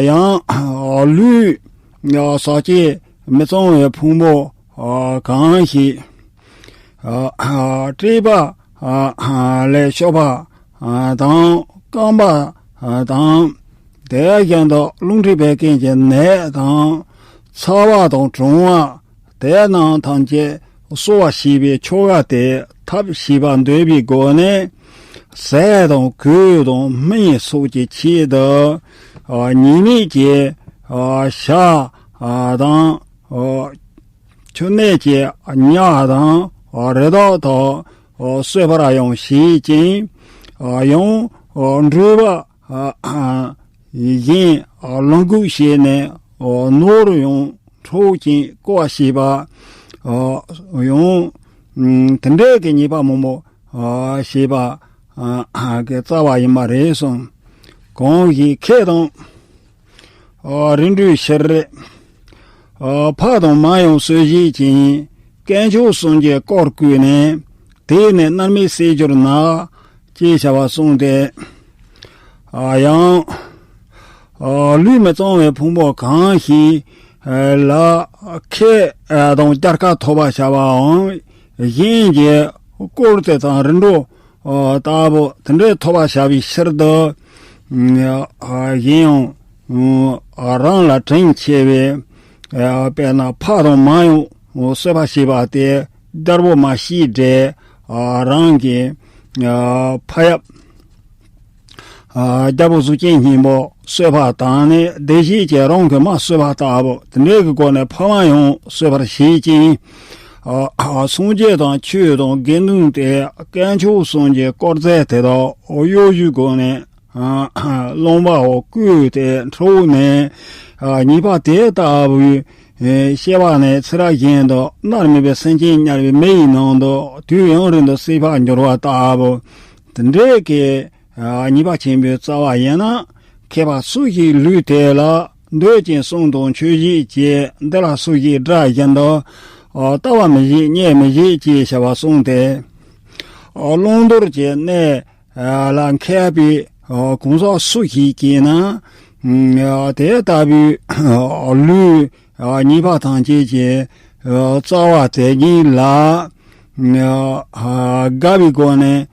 ཡང་ལུས་ཟག་བཅས་མི་གཙང་བའི་ཕུང་པོ་གང་ཞིག་བཀྲེས་པ་ལས་སྐྱོབ་པ་དང་སྐོམ་པ་དང་། དེ་བཞིན་དུ་རླུང་མཁྲིས་བད་ཀན་གྱི་ནད་དང་ཚ་བ་དང་གྲང་བ། དེ་རྣམས་ཐམས་ཅད་གསོ་བར་བྱེད་པའི་ཆོ་ག་དེ་ཐབས་ཤེས་པར་འདོད་པའི་སྒོ་ནས། ཟས་དང་གོས་དང་སྨན་སོགས་ཀྱི་ཆེད་དུ། ཉེས་མེད་ཀྱི་ཤ་དང་། ཆུ་ནད་ཀྱི་ཉ་དང་། རི་དྭགས་དང་ གསོད་པར་ཡང་བྱེད་ཅིང་། ཡང་འགྲོ་བ་གཞན་ལོངས་སྐུ་བྱས་ནས་ནོར་ཡང་འཕྲོག་ཅིང་རྐུ་བ་བྱེད་པ། ཡང་དེ་འདྲའི་གི་ཉེས་པ་མང་པོ་བྱེད་པ་གི་རྩ་བ་ཡིན་པ་རེད་གསུངས། གང་ཞིག་ཁེ་དང་རིན་འབྲས་ཕྱིར། ཕ་དང་མ་ཡང་གསོད་བྱེད་ཅིང་། དཀོན་མཆོག་གསུམ་གྱི་དཀོར་བརྐུས་ནས། དེས་ནི་མནར་མེད་བསད་གྱུར་ན། ཅེས་བྱ་བ་གསུངས་ཏེ། ཡང་ལུས་མི་གཙང་བའི་ཕུང་པོ་གང་ཞིག་ལ་ཁེ་དང་རྒྱལ་ཁ་ཐོབ་པར་བྱ་བའམ། གཞན་གྱི་དཀོར་དེ་དང་རིན་འབྲས་ལྟ་བུ་དེ་འདྲའི་ཐོབ་པར་བྱ་བའི་ཕྱིར་དུ། གཞན་ཡང་རང་ལ་དྲིན་ཆེ་བའི་དཔེར་ན་ཕ་དང་མ་ཡང་གསོད་པ་བྱས་པ་དེ་རྒྱལ་པོ་མ་ཤི་འདྲེ་རང་གི་ཕ་ཡབ། རྒྱལ་པོ་གཟུགས་ཅན་སྙིང་པོ་གསོད་པ་དང་ནི་སྡེ་བཞི་གྱིས་རང་གི་མ་གསོད་པ་ལྟ་བུ་དེ་འདྲའི་གི་སྒོ་ནས་ཕ་མ་ཡང་གསོད་པར་བྱེད་ཅིང་། སངས་རྒྱས་དང་ཆོས་དང་དགེ་འདུན་ཏེ་དཀོན་མཆོག་གསུམ་གྱི་དཀོར་རྫས་དེ་དག་གཡོ་སྒྱུའི་སྒོ་ནས་བླངས་པའོ་བརྐུས་ཏེ་འཕྲོག་ནས་ཉེས་པ་དེ་ལྟ་བུའི་སྐྱེ་བ་ནས་ཚེ་རབས་གཞན་དུ་མནར་མེད་པའི་སེམས་ཅན་དམྱལ་བའི་མེ་ཡི་ནང་དུ་དུས་ཡུན་རིང་དུ་བསྲེགས་པར་འགྱུར་བ་ལྟ་བུ་དེ་འདྲའི་གི་ཉེས་པ་ཆེན་པོའི་རྩ་བ་ཡིན་ན། མཁས་པ་སུ་ཞིག་ལུས་དེ་ལ་འདོད་ཅིང་གསུང་དང་མཆོད་བཞེས་བྱེད། འདི་ལ་སུ་ཞིག་དགྲ་བཞིན་དུ་ལྟ་བ་མི་བྱེད་བརྙས་མི་བྱེད་ཅེས་བྱ་བ་གསུངས་ཏེ། བླང་དོར་གྱི་གནས་ལ་མཁས་པའི་གང་ཟག་སུ་ཞིག་གིས་ན། དེ་ལྟ་བུའི་ལུས་ཉེས་པ་ཐམས་ཅད་ཀྱི་རྩ་བ་དེ་ཉིད་ལ་དགའ་བའི་སྒོ་ནས་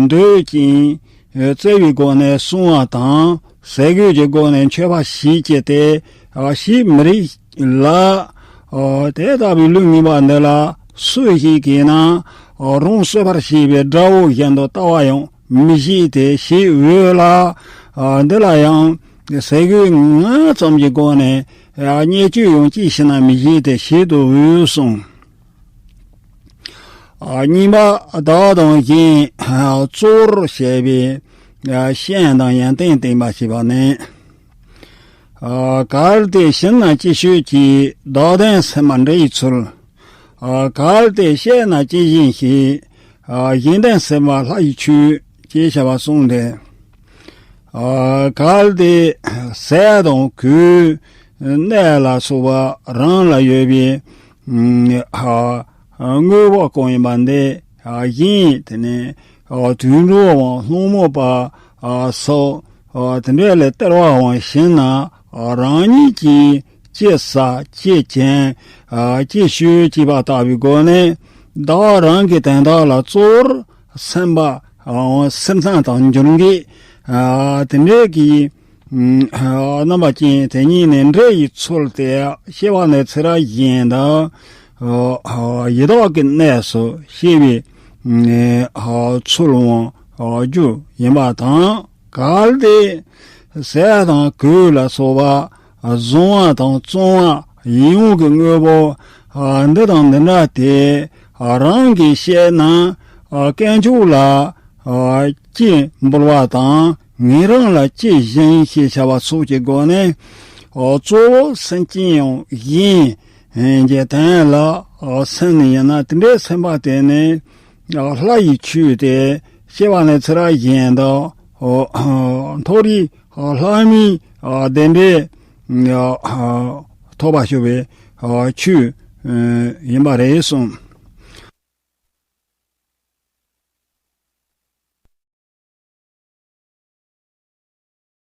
འདོད་ཅིང་། བརྩེ་བའི་སྒོ་ནས་བསྲུང་བ་དང་ཟས་གོས་ཀྱི་སྒོ་ནས་མཆོད་པ་བྱེད་ཀྱི་སྟེ་ཞིག་མི་རིགས་ལ། དེ་ལྟ་བུའི་ལུས་ངན་པ་འདི་ལ་སུ་ཞིག་གིས་ན་རང་གསོད་པར་བྱེད་པའི་དགྲ་བོ་བཞིན་དུ་ལྟ་བ་ཡང་མི་བྱེད་དེ་ཞིག་འོས་ལ། འདི་ལ་ཡང་ཟས་གོས་ངན་ཙམ་གྱི་སྒོ་ནས་བརྙས་བཅོས་ཡང་ཅི་ཞིག་ན་མི་བྱེད་དེ་ཞིག་ཏུ་འོས་གསུངས། གཉིས་པ་བདག་དང་གཞན་གཙོ་བོར་བྱས་པའི་ཤན་དང་ཡོན་ཏན་བསྟན་པ་ཞེས་པ་ནི། གལ་ཏེ་བྱིན་ན་ཅི་ཤོད་ཀྱི་བདག་ལྡན་སེམས་པ་འདྲེ་ཡི་ཚུལ། གལ་ཏེ་བཤད་ན་ཅི་བཞིན་ཞིག་གཞན་ལྡན་སེམས་པ་ལྷ་ཡི་ཆོས་ཅེས་བྱ་བ་གསུངས་ཏེ། གལ་ཏེ་ཟས་དང་གོས་གནས་ལ་སོགས་པ་རང་ལ་ཡོད་པའི་དངོས་པོ་གང་ཡིན་པ་འདི་གཞན་དེ་ནི་དུད་འགྲོའམ་སློང་མོ་པ་སོགས་དེ་འདྲ་ལས་སྟེར་བའམ་བྱིན་ན་རང་ཉིད་ཀྱིས་ཅི་ཟ་ཅི་གྱོན་ཅི་ཞུ་ཅེས་པ་ལྟ་བུའི་སྒོ་ནས་བདག་རང་གི་དོན་དག་ལ་གཙོ་བོར་སེམས་པ་སེམས་ཙམ་དང་འབྱུང་གི་དེ་འདྲའི་གི་རྣམ་པ་ཅན་དེ་ཉིད་ནི་འདྲེ་ཡི་ཚུལ་ཏེ། སྐྱེ་བ་ནས་ཚེ་རབས་གཞན་དུ་ཡི་དྭགས་ཀྱི་གནས་སུ་སྐྱེ་བའི་ཚུལ་འོང་རྒྱུ་ཡིན་པ་དང་། གལ་ཏེ་ཟས་དང་གོས་ལ་སོགས་པ་བཟུང་བ་དང་བཙོང་བ་ཡིན་འོང་གི་དངོས་པོ་འདི་དང་འདི་འདྲ་དེ་རང་གིས་བཤད་ན་དཀོན་མཆོག་ལ་ཅི་འབུལ་བ་དང་ངེད་རང་ལ་ཅི་བྱིན་ཞེས་བྱ་བ་སོགས་ཀྱི་སྒོ་ནས་གཙོ་བོ་སེམས་ཅན་ཡང་གཞན་གྱི་དོན་ལ་སེམས་ནི་ཡིན་ན་དེ་འདྲའི་སེམས་པ་དེ་ནི། ལྷ་ཡི་ཆོས་ཏེ། སྐྱེ་བ་ནས་ཚེ་རབས་གཞན་དུ་མཐོ་རིས་ལྷ་མིའི་བདེ་འབྲས་ཐོབ་པར་ཤོག་པའི་ཆོས་ཡིན་པ་རེད་གསུངས།